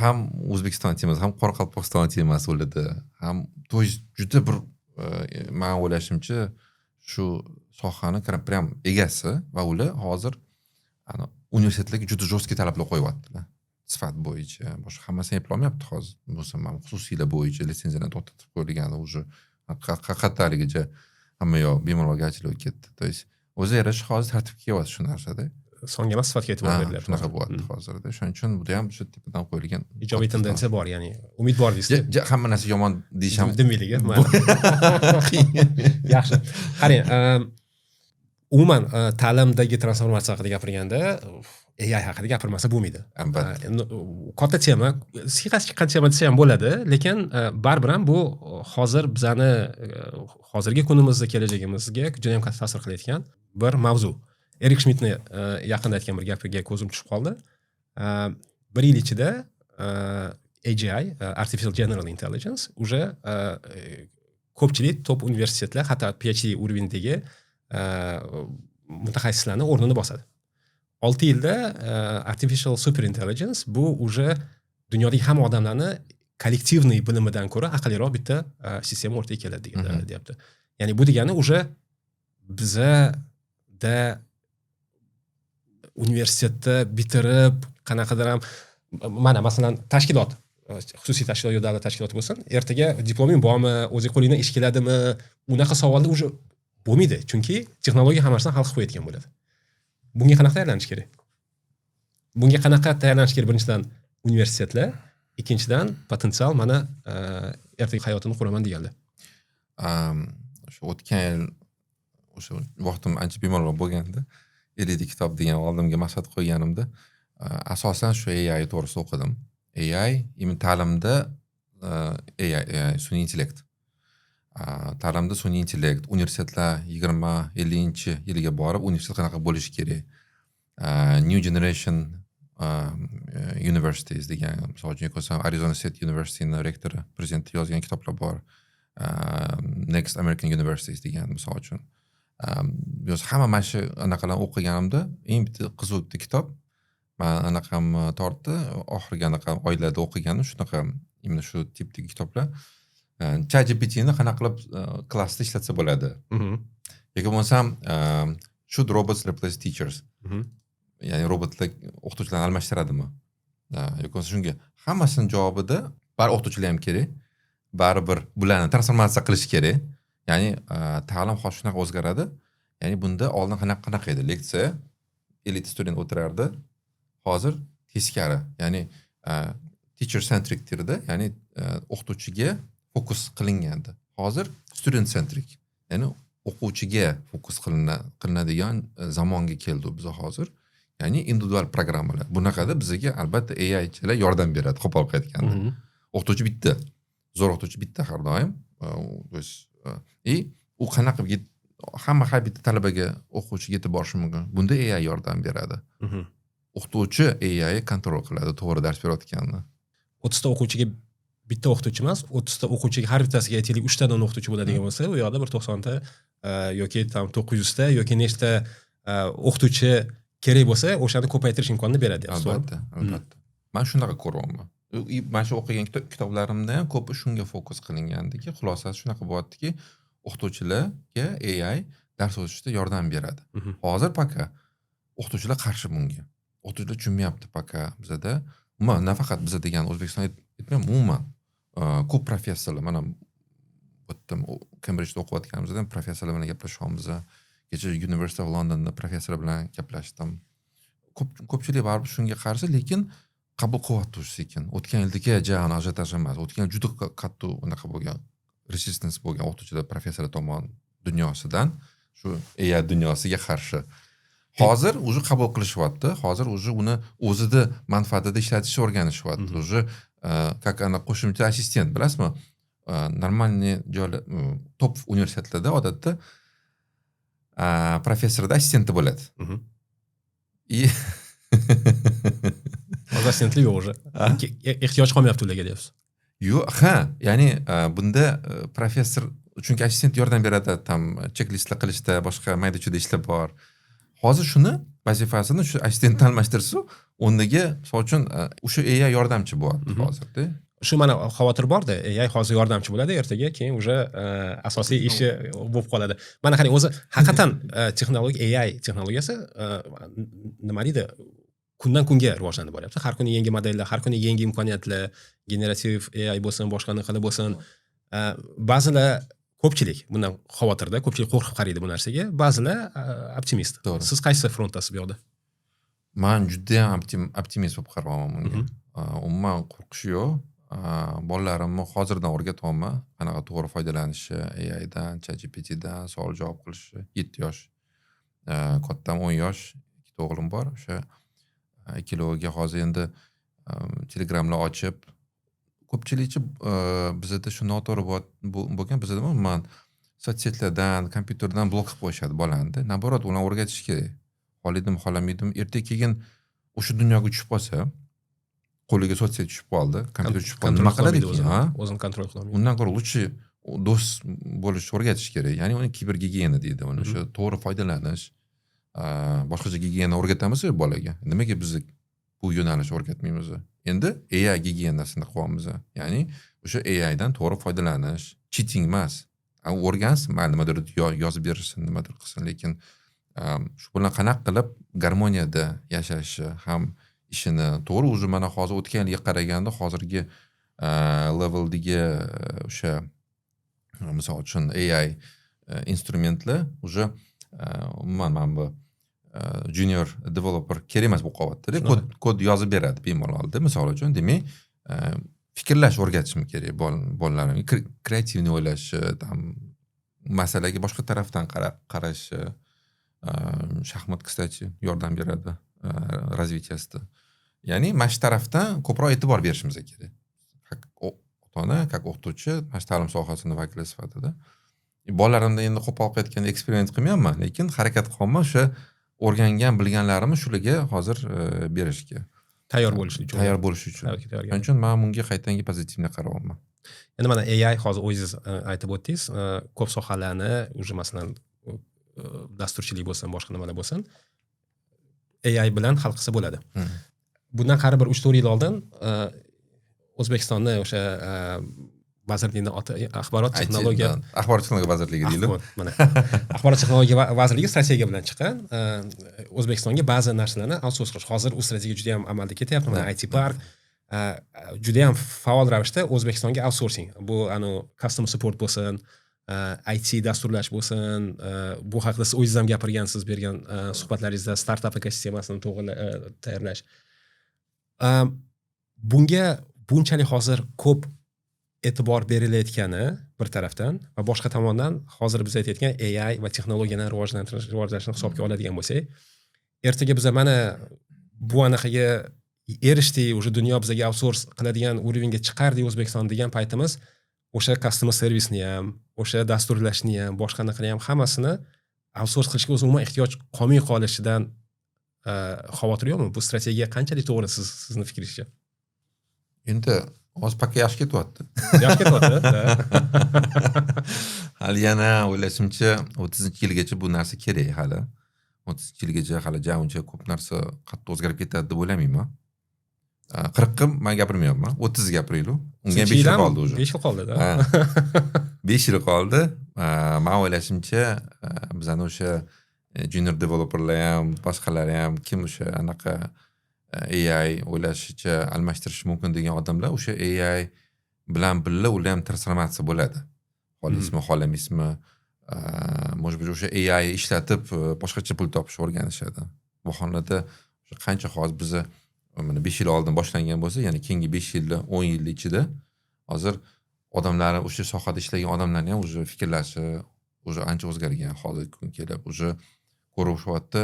Ham O'zbekiston temasi, ham Qoraqalpog'iston temasi ularda. Ham, то есть, juda bir man o'ylashimcha shu sohani прям egasi va ular hozir ana universitetlarga juda жесткий talablar qo'yyaptilar. Sifat bo'yicha, boshqa hammasini eplolmayapti hozir. Bo'lsa mana xususiylar bo'yicha litsenziyalarni to'xtatib qo'yilgani уже haqiqatligicha hamma yoq bemalol ochilib ketdi. То есть o'zi yarasha hozir tartibga kelyapti shu narsada. Songa emas, sifatga e'tibor berilyapti. Shunaqa bo'lyapti hozirda. Shuning uchun bu ham shu tepadan qo'yilgan Ijobiy katta tendensiya bor, ya'ni umid bor deysiz. Hamma narsa yomon deyish ham Demaylik, mayli. qiyin. Yaxshi, qarang, umuman ta'limdagi transformatsiya haqida gapirganda AI haqida gapirmasa bo'lmaydi. Albatta. Endi, katta tema, siyqasi chiqqan tema desa ham bo'ladi, lekin baribir ham bu hozir bizani hozirgi kunimizda kelajagimizga juda yam katta ta'sir qilayotgan bir mavzu. Erik Shmidtni yaqinda aytgan bir gapiga ko'zim tushib qoldi. Bir yil ichida AGI, Artificial General Intelligence, уже ko'pchilik top universitetlar, hatto PhD уровень dagi mutaxassislarni o'rnini bosadi. 6 yilda Artificial Super Intelligence bu уже dunyodagi hamma odamlarni коллективный bilimidan ko'ra aqlliroq bitta sistema o'rtaga keladi deyapti. Ya'ni bu degani уже bizada universitetda bitirib, qanaqadir ham, mana, masalan, tashkilot, xususiy tashkilot yo davlat tashkiloti bo'lsin, ertaga diploming bormi, o'zing qo'lingdan ish keladimi, unaqa savollar уже bo'lmaydi, chunki texnologiya hamma narsani hal qilib qo'yayotgan bo'ladi. Bunga qanaqa tayyorlanish kerak? Bunga qanaqa tayyorlanish kerak? Birinchidan, universitetlar, ikkinchidan, potensial mana ertaga hayotini quraman deganlar. O'sha o'tgan yil o'sha vaqtim ancha bemalol bo'lganda, 50 ta kitob degan oldimga maqsad qo'yganimda, asosan shu AI to'g'risida o'qidim. AI именно ta'limda, AI, sun'iy intellekt. Ta'limda sun'iy intellekt, universitetlar 2050-yilga borib universitet qanaqa bo'lishi kerak, New Generation Universities degan, misol uchun, ko'rsam, Arizona State Universityni rektori, prezidenti yozgan kitoblar bor, Next American Universities degan, misol uchun. Hamma mana shu anaqalarni o'qiganimda eng bitta qiziq bitta kitob man anaqam tortdi. Oxirgi anaqa oylarda o'qiganim shunaqa, именно shu tipdagi kitoblar. ChatGPTni qanaqa qilib klassda ishlatsa bo'ladi yoki bo'lmasam "Should robots replace teachers?" Ya'ni robotlar o'qituvchilarni almashtiradimi yoki bo'lmasa shunga hammasini javobida baribir o'qituvchilar ham kerak, baribir bularni transformatsiya qilish kerak. Ya'ni ta'lim hozir shunaqa o'zgaradi. Ya'ni bunda oldin qanaqa edi? Leksiya, 50 ta student o'tirardi. Hozir teskari, ya'ni teacher centric derdi, ya'ni o'qituvchiga fokus qilingandi. Hozir student centric, ya'ni o'quvchiga fokus qilinadigan zamonga keldi biz hozir. Ya'ni individual programmalar. Bunaqada bizga albatta AIchilar yordam beradi, qo'pol qilib aytganda. O'qituvchi bitta, zo'r o'qituvchi bitta har doim. То есть и u qanaqa qilib hamma, har bitta talabaga, o'quvchiga yetib borishi mumkin? Bunda AI yordam beradi. O'qituvchi AI контроль qiladi to'g'ri dars berayotganini. 30 ta o'quvchiga bitta o'qituvchi emas, 30 ta o'quvchiga har bittasiga, aytaylik, uchtadan o'qituvchi bo'ladigan bo'lsa, u yoqda bir 90 ta yoki там 900 ta yoki nechta o'qituvchi kerak bo'lsa, o'shani ko'paytirish imkonini beradi deyapsiz, to'g'rimi? Albatta, man shunaqa ko'ryapman. И mana shu o'qigan kitoblarimda ham ko'pi shunga fokus qilingandiki, xulosasi shunaqa bo'lyaptiki, o'qituvchilarga AI dars o'tishda yordam beradi. Hozir пока o'qituvchilar qarshi bunga. O'qituvchilar tushunmayapti пока bizada. Umuman, nafaqat biza degan, O'zbekiston aytmayman, umuman ko'p professorlar, mana bu yerda Kembridjda o'qiyotganimizda ham professorlar bilan gaplashyapmiz. Kecha University of Londonda professor bilan gaplashdim. Ko'pchilik baribir shunga qarshi, lekin qabul qilyapti уже sekin. O'tgan yildagi ja ажиотаж emas. O'tgan yil juda qattiq unaqa bo'lgan, resistance bo'lgan o'qituvchilar, professorlar tomon dunyosidan shu AI dunyosiga qarshi. Hozir уже qabul qilishyapti. Hozir уже uni o'zida manfaatida ishlatishni o'rganishyapti. Уже как ana qo'shimcha assistent, bilasizmi? Нормальный joylar, top universitetlarda odatda professorda assistenti bo'ladi. И Hozir assistentlik yo'q уже. Ehtiyoj qolmayapti ularga deyapsiz. Yo'q, ha, ya'ni bunda professor, chunki assistent yordam beradi, там chek-listlar qilishda, boshqa mayda-chuyda ishlar bor. Hozir shuni vazifasini shu assistentni almashtirsa, o'rniga, misol uchun, o'sha AI yordamchi bo'lyapti hozirda. Shu mana xavotir borda, AI hozir yordamchi bo'ladi, ertaga keyin уже asosiy ishi bo'lib qoladi. Mana qarang, o'zi haqiqatan texnologiya, AI texnologiyasi nima deydi, kundan kunga rivojlanib boryapti. Har kuni yangi modellar, har kuni yangi imkoniyatlar, generativ AI bo'lsin, boshqa qilib bo'lsin. Ba'zilar, ko'pchilik bundan xavotirda, ko'pchilik qo'rqib qaraydi bu narsaga, ba'zilar optimist. To'g'ri. Siz qaysi frontdasiz bu yoqda? Man judayam optimist bo'lib qarayapman bunga. Umuman qo'rqish yo'q. Bolalarimni hozirdan o'rgatyapman qanaqa to'g'ri foydalanishi, AIdan, ChatGPTdan savol javob qilishni. 7 yosh kattam, 10 yosh, ikkita o'g'lim bor. O'sha ikkaloviga hozir endi Telegramlar ochib, ko'pchilikchi bizada shu noto'g'ri bo'lgan, bizada umuman соцсеть lardan, kompyuterdan blok qilib qo'yishadi bolanida. Наоборот, ularni o'rgatish kerak. Xohlaydimi, xohlamaydimi, ertaga keyin o'sha dunyoga tushib qolsa, qo'liga соцсеть tushib qoldi, kompyuter tushib qoldi, nima qiladi keyin, ha? O'zini контроль qilolmaydi. Undan ko'ra лучше do'st bo'lishni o'rgatish kerak. Ya'ni uni kibergigiyena deydi uni, o'sha to'g'ri foydalanish. Boshqacha gigiyena o'rgatamiz bolaga, nimaga biz bu yo'nalishni o'rgatmaymiz? Endi AI gigiyenasini qilyapmiz, ya'ni o'sha AIdan to'g'ri foydalanish, cheating emas. O'rgansin, mayli, nimadir yozib berishsin, nimadir qilsin, lekin shu bilan qanaqa qilib garmoniyada yashashi ham ishini to'g'ri. Уже mana hozir o'tgan yilga qaraganda hozirgi leveldagi o'sha, misol uchun, AI instrumentlar уже umuman mana bu junior developer kerak emas bo'lib qolyaptida. Kod yozib beradi bemalolda, misol uchun. Demak, fikrlash o'rgatishim kerak bolalarimga, креативный o'ylashi, там masalaga boshqa tarafdan qarashi. Shaxmat, кстати, yordam beradi развития sida. Ya'ni mana shu tarafdan ko'proq e'tibor berishimiz kerak, как ota ona, как o'qituvchi, mana shu ta'lim sohasini vakili sifatida. Bolalarimda endi qo'pol qilib aytganda eksperiment qilmayapman, lekin harakat qilyapman o'sha o'rgangan bilganlarimni shularga hozir berishga. Tayyor bo'lish uchun. Tayyor bo'lish uchun. Hayotga tayyorgarlik. Shuning uchun man bunga qaytanga позитивный qarayapman. Endi mana AI, hozir o'zingiz aytib o'tdingiz, ko'p sohalarni уже, masalan, dasturchilik bo'lsin, boshqa nimalar bo'lsin, AI bilan hal qilsa bo'ladi. Bundan qari bir 3-4 yil oldin O'zbekistonni o'sha vazirlikni oti axborot texnologiya Axborot texnologiya vazirligi deylik. Mana, Axborot texnologiya vazirligi strategiya bilan chiqqan, O'zbekistonga ba'zi narsalarni outsource qilish. Hozir u strategiya juda yam amalda ketyapti. Mana, IT park juda yam faol ravishda O'zbekistonga outsourcing, bu anavi customer support bo'lsin, IT dasturlash bo'lsin, bu haqida siz o'zingiz ham gapirgansiz bergan suhbatlaringizda, startap ekosistemasini to'g'ri tayyorlash. Bunga bunchalik hozir ko'p e'tibor berilayotgani bir tarafdan va boshqa tomondan hozir biz aytayotgan AI va texnologiyani rivojlantirish, rivojlanishini hisobga oladigan bo'lsak, ertaga biza mana bu anaqaga erishdik, уже dunyo bizaga outsource qiladigan уровень ga chiqardik O'zbekiston degan paytimiz, o'sha customer servisni ham, o'sha dasturlashni ham, boshqa anaqani ham, hammasini outsource qilishga o'zi umuman ehtiyoj qolmay qolishidan xavotir yo'qmi? Bu strategiya qanchalik to'g'ri sizni fikringizcha? Endi hozir пока yaxshi ketyapti. Yaxshi ketyapti, да. Hali yana, o'ylashimcha, 30-yilgacha bu narsa kerak. Hali 30-yilgacha hali ja uncha ko'p narsa qattiq o'zgarib ketadi deb o'ylamayman. 40ni man gapirmayapman, 30 gapiraylik, unga ham 5 yil qoldi уже. 5 yil qoldida. Ha. 5 yil qoldi. Man o'ylashimcha, bizani o'sha junior developerlar ham, boshqalar ham, kim o'sha anaqa AI o'ylashicha almashtirishi mumkin degan odamlar, o'sha AI bilan birga ular ham transformatsiya bo'ladi, xohlaysizmi, xohlamaysizmi. Может быть, o'sha AI ishlatib boshqacha pul topishni o'rganishadi. Bahonada o'sha qancha hozir biza mana 5 yil oldin boshlangan bo'lsa, ya'ni keyingi 5 yilda, 10 yil ichida hozir odamlar, o'sha sohada ishlagan odamlarni ham уже fikrlashi уже ancha o'zgargan. Hozirgi kun kelib уже ko'rishyapti,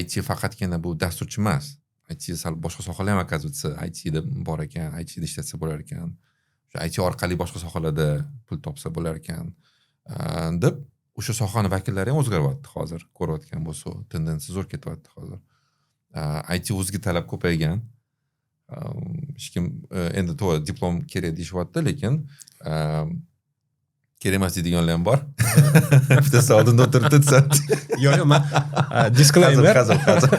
IT faqatgina bu dasturchi emas, IT sal boshqa sohalar ham, оказывается, ITda bor ekan, ITda ishlatsa bo'lar ekan, o'sha IT orqali boshqa sohalarda pul topsa bo'lar ekan deb o'sha sohani vakillari ham o'zgaryapti. Hozir ko'rayotgan bo'lsa, tendensiya zo'r ketyapti hozir. IT o'ziga talab ko'paygan. Hech kim endi to'g'ri, diplom kerak deyishyapti, lekin kerak emas deydiganlar ham bor. Bittasi oldinda o'tiribdi desam. Yo'q, man disclaimer. Hazil, hazil.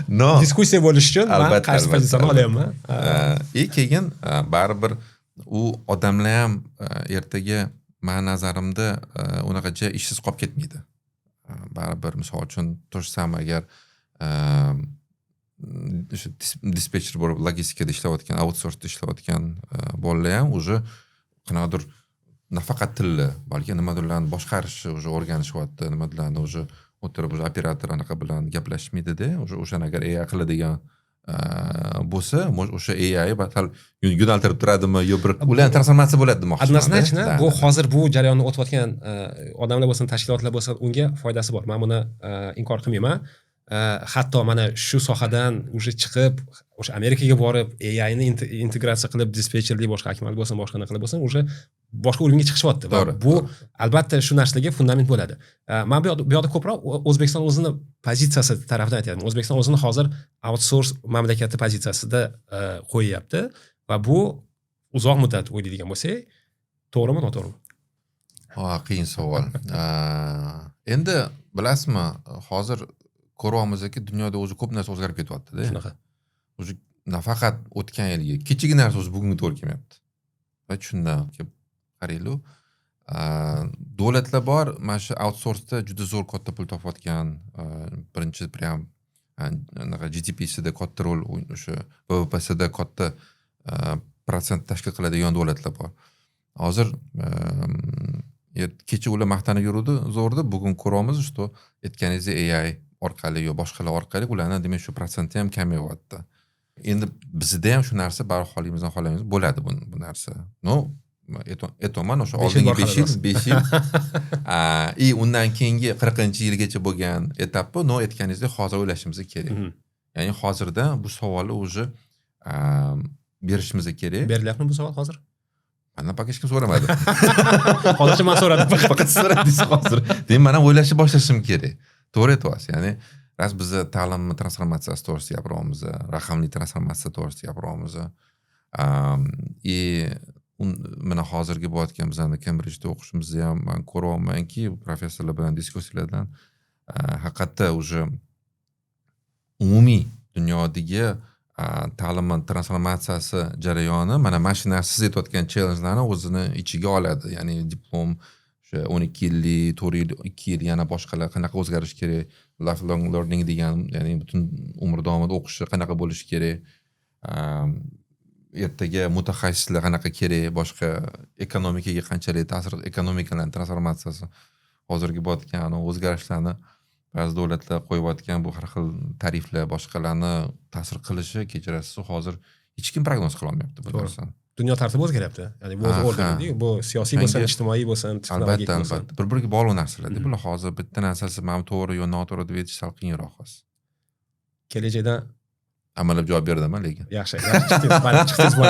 No. Diskussiya bo'lishi uchun man qarshi pozitsiyani olyapman. И keyin baribir u odamlar ham ertaga, mani nazarimda, unaqacha ishsiz qolib ketmaydi baribir. Misol uchun, то же самое, agar o'sha dispetcher bo'lib logistikada ishlayotgan, outsourceda ishlayotgan bolalar ham уже qanaqadir nafaqat tilni, balki nimadirlarni boshqarishni уже o'rganishyapti, nimadirlarni уже O'tirib уже operator anaqa bilan gaplashmaydida, o'sha o'shani agar AI qiladigan bo'lsa, может, o'sha AI sal yo'naltirib turadimi yo bir ularni transformatsiya bo'ladi demoqchiman. Однозначно. Да, bu да. Hozir bu jarayonni o'tayotgan odamlar bo'lsin, tashkilotlar bo'lsin, unga foydasi bor, man buni inkor qilmayman. Hatto mana shu sohadan уже chiqib, o'sha Amerikaga borib, AIni integratsiya qilib, dispetcherlik, boshqa Akmal bo'lsin, boshqa qilib bo'lsin, уже boshqa уровень ga chiqishyapti va bu albatta shu narsalarga fundament bo'ladi. Man bu yoqda ko'proq O'zbekiston o'zini pozitsiyasi tarafidan aytyapman. O'zbekiston o'zini hozir outsource mamlakati pozitsiyasida qo'yyapti va bu uzoq muddat o'ylaydigan bo'lsak, to'g'rimi, noto'g'rimi? Qiyin savol. Endi bilasizmi, hozir ko'ryapmizki, dunyoda o'zi ko'p narsa o'zgarib ketyaptida. Shunaqa. Уже nafaqat o'tgan yilgi, kechagi narsa o'zi bugunga to'g'ri kelmayapti. Va shundan kelib qaraylik, davlatlar bor, mana shu outsourceda juda zo'r katta pul topayotgan, birinchi прям anaqa GDPsida katta rol, o'sha VVPsida katta protsent tashkil qiladigan davlatlar bor. Hozir kecha ular maqtanib yuruvdi zo'rda, bugun ko'ryapmiz, что aytganingizdek AI orqali yo boshqalar orqali ularni, demak, shu protsenti ham kamayyapti. Endi bizda ham shu narsa baribir xohlaymizmi, xohlamaymiz, bo'ladi bu narsa. Но aytyapman, o'sha 5 yil oldingi bor 5 yil, hali. 5 yil и undan keyingi 40-yilgacha bo'lgan etapni, но aytganingizdek, hozir o'ylashimiz kerak. Ya'ni hozirda bu savolni уже berishimiz kerak. Berilyaptimi bu savol hozir? Mandan пока hech kim so'ramadi. Hozircha man so'radim. Faqat siz so'radingiz hozir. Demak, man ham o'ylashni boshlashim kerak. To'g'ri aytyapsiz. Ya'ni rost, biza ta'limni transformatsiyasi to'g'risida gapiryapmiz, raqamli transformatsiya to'g'risida gapiryapmiz. И mana hozirgi bo'layotgan bizani Kembridjda o'qishimizni ham man ko'ryapmanki, professorlar bilan diskussiyalardan haqiqatda уже umumiy dunyodagi ta'lim transformatsiyasi jarayoni mana shu narsa, siz aytayotgan challengelarni o'zini ichiga oladi. Ya'ni diplom o'sha 12 yillik, 4 yil, 2 yil, yana boshqalar qanaqa o'zgarishi kerak, lifelong learning degan, ya'ni butun umr davomida o'qishi qanaqa bo'lishi kerak, ertaga mutaxassislar qanaqa kerak, boshqa ekonomikaga qanchalik ta'sir, ekonomikalarni transformatsiyasi, hozirgi bo'layotgan o'zgarishlarni, ba'zi davlatlar qo'yayotgan bu har xil tariflar, boshqalarni ta'sir qilishi, kechirasiz, hozir hech kim prognoz qilolmayapti bu narsani. Dunyo tartibi o'zgaryapti, ya'ni bu o'zi bu siyosiy bo'lsin, ijtimoiy bo'lsin, texnologik Albatta, albatta, bir biriga bog'liq narsalarda bular. Hozir bitta narsasi mana to'g'ri yo noto'g'ri deb aytish sal qiyinroq hozir. Kelajakdan Amallab javob berdim, lekin. Yaxshi, yaxshi chiqdingiz, mana chiqdingiz bu.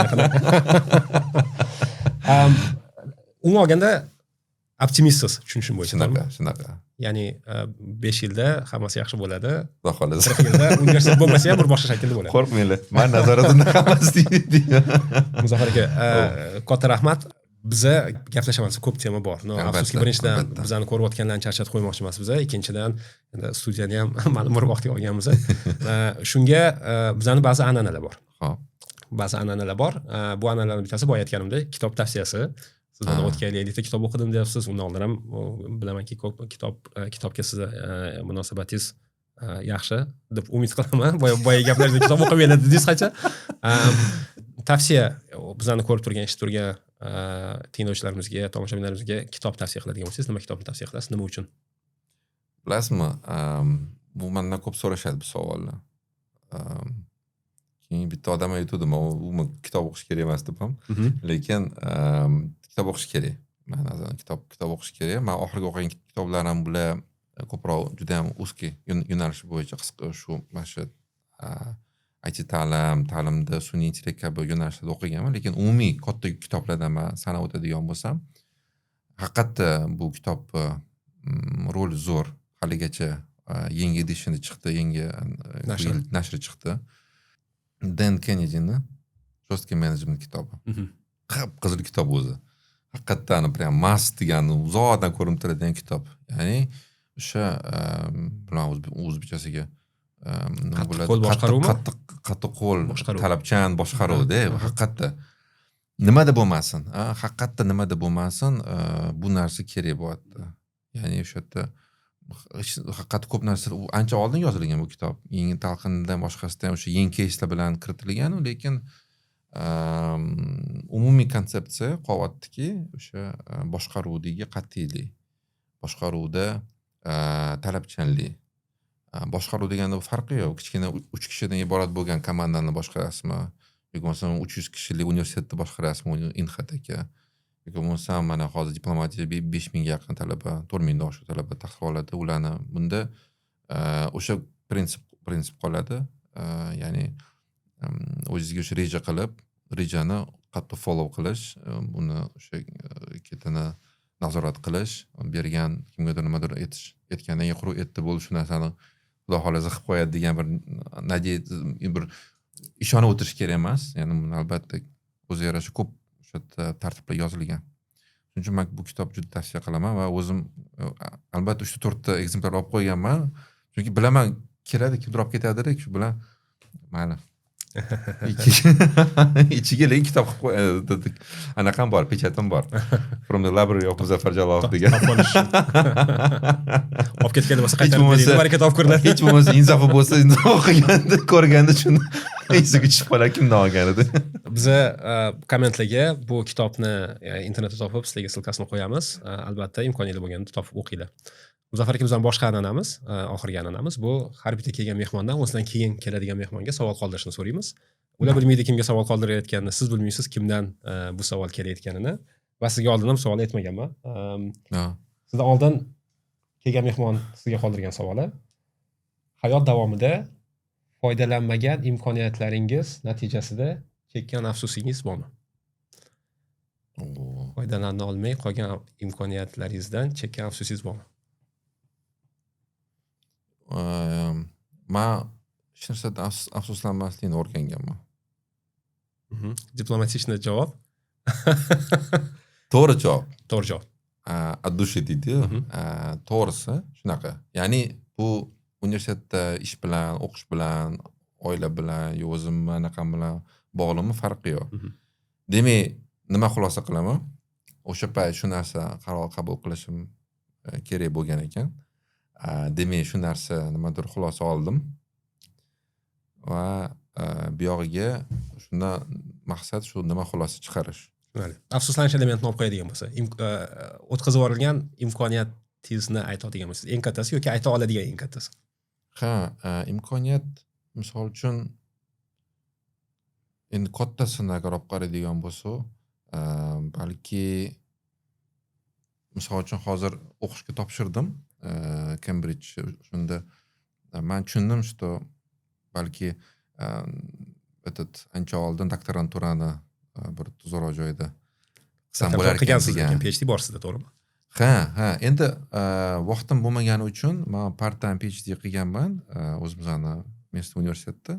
Umuman olganda optimistsiz, tushunishim bo'yicha. Shunaqa, shunaqa. Ya'ni 5 yilda hammasi yaxshi bo'ladi. Xudo xohlasa. 40 yilda universitet bo'lmasa ham, bir boshqa shaklda bo'ladi. Qo'rqmanglar, man nazoratimda hammasi deydi. Muzaffar aka, katta rahmat. Biza gaplashamiz, ko'p tema bor, но afsuski, birinchidan, bizani ko'rayotganlarni charchatib qo'ymoqchi emasmiz, ikkinchidan, endi studiyani ham ma'lum bir vaqtga olganmiz. Shunga bizani ba'zi an'analar bor. Ho'p. Ba'zi an'analar bor. Bu an'analarni bittasi, boya aytganimdek, kitob tavsiyasi. Siz mana o'tgan yil 50 ta kitob o'qidim deyapsiz, undan oldin ham bilamanki, ko'p kitob, kitobga sizni munosabatingiz yaxshi deb umid qilaman. Boya gaplarda kitob o'qimanglar dedingiz qancha. Tavsiya, bizani ko'rib turgan, eshitib turgan tinglovchilarimizga, tomoshabinlarimizga kitob tavsiya qiladigan bo'lsangiz, nima kitobni tavsiya qilasiz, nima uchun? Bilasizmi, bu mandan ko'p so'rashadi bu savolni. Keyin bitta odam aytuvdi, man umuman kitob o'qish kerak emas deb ham, lekin kitob o'qish kerak. Man nazarimda kitob o'qish kerak. Man oxirgi o'qigan kitoblarim bular ko'proq judayam узкий yo'nalish bo'yicha, qisqa, shu mana shu IT ta'lim, ta'limda sun'iy intellekt kabi yo'nalishlarda o'qiganman, lekin umumiy katta kitoblardan man sanab o'tadigan bo'lsam, haqiqatda bu kitobni roli zo'r. Haligacha yangi editioni chiqdi, yangi Nashri. yil nashri chiqdi. Den Kennedini "Жесткий менеджмент" kitobi. Qip qizil kitob o'zi. Haqiqatdan прям must degani uzoqdan ko'rinib turadigan kitob. Ya'ni o'sha bilan o'zbekchasiga nima Qattiq bo'ladi? qo'l boshqaruvmi? Qattiq, qattiq qo'l, Boshqaruv. talabchan boshqaruvda, haqiqatda. Nimada bo'lmasin, haqiqatda nimada bo'lmasin, bu narsa kerak bo'lyapti. Ya'ni o'sha yerda haqiqatda ko'p narsa, u ancha oldin yozilgan bu kitob. Yangi talqindan boshqasidan ham o'sha yangi keyslar bilan kiritilgan, lekin umumiy konsepsiya qolyaptiki, o'sha boshqaruvdagi qat'iylik. Boshqaruvda Talabchanlik. Boshqaruv deganda farqi yo'q. Kichkina 3 kishidan iborat bo'lgan komandani boshqarasizmi yoki bo'lmasam 300 kishilik universitetni boshqarasizmi, Inhat aka, yoki bo'lmasam mana hozir diplomatiya 5000ga yaqin talaba, 4000dan oshiq talaba tahsil oladi. Ularni bunda o'sha prinsip qoladi. Ya'ni o'zingizga o'sha reja qilib, rejani qattiq follow qilish, uni o'sha ketini nazorat qilish, bergan kimgadir nimadir aytish, aytgandan keyin quruq aytdi, bo'ldi, shu narsani xudo xohlasa qilib qo'yadi degan bir надеяться, bir ishonib o'tirish kerak emas. Ya'ni buni albatta o'ziga yarasha ko'p o'sha yerda tartiblar yozilgan. Shuning uchun man bu kitobni juda tavsiya qilaman va o'zim albatta uchta, to'rtta ekzemplyar olib qo'yganman, chunki bilaman, keladi, kimdir olib ketadi, shu bilan mayli, ichiga lekin kitob qilib qo'y, anaqam bor, печать im bor, "From the library of Muzaffar Jalolov" degan. Topib olish, olib ketgan bo'lsa, Hech qaytarib bo'lmasa- beraylik, baraka topib ko'rinadi. Hech bo'lmasa insofi bo'lsa, insof o'qiganda, ko'rganda shuni esiga tushib qoladi kimdan olganidi. Biza kommentlarga bu kitobni internetda topib, sizlarga ссылка sini qo'yamiz. Albatta imkoniyat bo'lganda topib o'qinglar. Muzaffar aka, bizani boshqa an'anamiz, oxirgi an'anamiz bu: har bitta kelgan mehmondan o'zidan keyin keladigan mehmonga savol qoldirishni so'raymiz. Ular bilmaydi kimga savol qoldirayotganini, siz bilmaysiz kimdan bu savol kelayotganini va sizga oldin ham savol aytmaganman. Sizdan oldin kelgan mehmon sizga qoldirgan savoli: hayot davomida foydalanmagan imkoniyatlaringiz natijasida chekkan afsusingiz bormi? Oo. Foydalana olmay qolgan imkoniyatlaringizdan chekkan afsusingiz bormi? Man hech narsadan afsuslanmaslikni o'rganganman. Дипломатичный javob. To'g'ri javob. To'g'ri javob. От души deydiyu. To'g'risi shunaqa, ya'ni bu universitetda ish bilan, o'qish bilan, oila bilan yo o'zimni anaqam bilan bog'liqmi, farqi yo'q. Demak, nima xulosa qilaman? O'sha payt shu narsa qaror qabul qilishim kerak bo'lgan ekan. Demak, shu narsa nimadir xulosa oldim va buyog'iga shundan maqsad shu nima xulosa chiqarish. Tushunarli. Afsuslanish elementini olib qo'yadigan bo'lsa, o'tkazib yuborilgan imkoniyatingizni aytadigan bo'lsangiz, eng kattasi yoki ayta oladigan eng kattasi. Ha, imkoniyat, misol uchun, endi kattasini agar olib qaraydigan bo'lsak, balki misol uchun hozir o'qishga topshirdim, Cambridge. Shunda man tushundim, что balki этот ancha oldin doktoranturani bir tuzukroq joyda qilsam bo'lar ekan Qilgansiz degan. lekin, PhD bor sizda, to'g'rimi? Ha, endi vaqtim bo'lmagani uchun man part time PhD qilganman o'zimizni местный universitetda.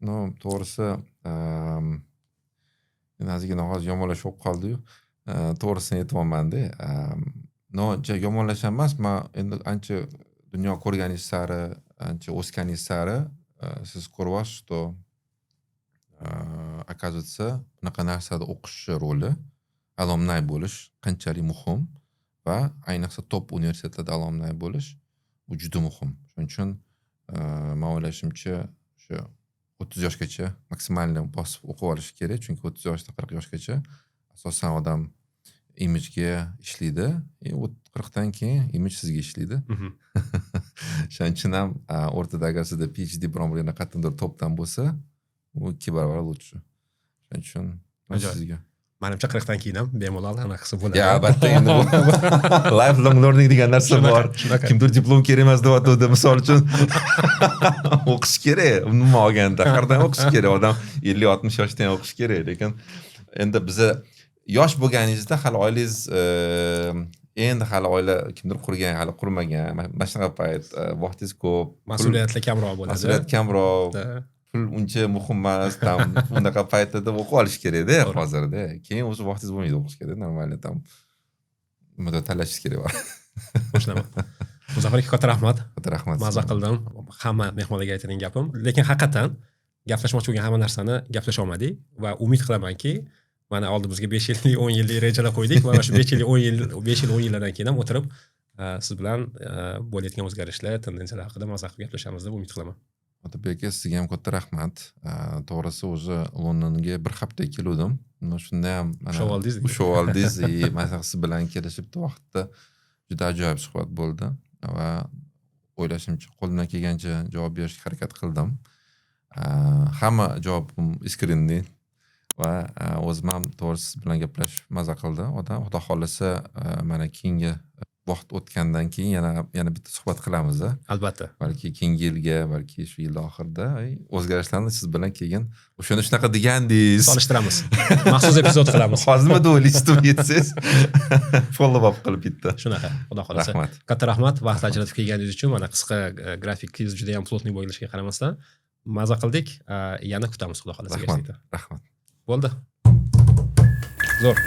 Но to'g'risi, endi ozgina hozir yomonlashib bo'lib qoldiyu, to'g'risini aytyapmanda. Но yomonlash emas, man endi ancha dunyo ko'rganingiz sari, ancha o'sganingiz sari siz ko'ryapsiz, что оказывается, bunaqa narsada o'qish roli, alumni bo'lish qanchalik muhim va ayniqsa top universitetlarda alumni bo'lish, bu juda muhim. Shuning uchun man o'ylashimcha, o'sha 30 yoshgacha максимально bosib o'qib olish kerak, chunki 30 yoshdan 40 yoshgacha asosan odam imijga ishlaydi и 40dan keyin imij sizga ishlaydi. Shuning uchun ham o'rtada agar sizda PhD biron bir yana qayerdandir topdan bo'lsa, u ikki barobar лучше. Shuning uchun Ajoyib. sizga. Manimcha, 40dan keyin ham bemalol anaqa qilsa bo'ladi. Ya, albatta, endi bu life long learning degan narsa bor. Shunaqa. Kimdir diplom kerak emas deyapti, misol uchun. O'qish kerak umuman olganda, har doim o'qish kerak. Odam 50, 60 yoshda ham o'qish kerak, lekin endi biza yosh bo'lganingizda hali oilangiz, endi hali oila kimdir qurgan, hali qurmagan, mana shunaqa payt vaqtingiz ko'p, Mas'uliyatlar kamroq bo'ladi. Mas'uliyat kamroq, pul uncha muhim emas, там unaqa paytlarda o'qib olish kerakda. Hozirda keyin o'zi vaqtingiz bo'lmaydi o'qishga, нормально, там nimadir tanlashingiz kerak bor. Qo'shilaman. Muzaffar aka, katta rahmat. Katta rahmat. Maza qildim. Hamma mehmonlarga aytadigan gapim, lekin haqiqatdan gaplashmoqchi bo'lgan hamma narsani gaplasha olmadik va umid qilamanki, mana oldimizga 5 yillik, 10 yillik rejalar qo'ydik va mana shu 5 yillik, 10 yil, 5 yil, 10 yillardan keyin ham o'tirib siz bilan bo'layotgan o'zgarishlar, tendensiyalar haqida maza qilib gaplashamiz deb umid qilaman. Otabek aka, sizga ham katta rahmat. To'g'risi, o'zi Londonga bir hafta keluvdim, но shunda ham mana Ushlab oldingiz. Ushlab oldingiz и masalan siz bilan kelishib vaqtda juda ajoyib suhbat bo'ldi. Va o'ylashimcha, qo'limdan kelgancha javob berishga harakat qildim. Hamma javobim искренний va o'zim ham, to'g'risi, siz bilan gaplashib maza qildi odam. Xudo xohlasa, mana keyingi vaqt o'tgandan keyin yana bitta suhbat qilamiz. Albatta. Balki keyingi yilga, balki shu yil oxirida o'zgarishlarni siz bilan keyin o'shanda shunaqa degandingiz. Solishtiramiz, maxsus epizod qilamiz. Hozir nima deb o'ylaysiz deb yetsangiz, follow up qilib bitta. Shunaqa, xudo xohlasa. Rahmat. Katta rahmat vaqt ajratib kelganingiz uchun. Mana qisqa grafikingiz juda yam плотный bo'lishiga qaramasdan maza qildik. Yana kutamiz, xudo xohlasa. Rahmat, rahmat. Bo'ldi, zo'r.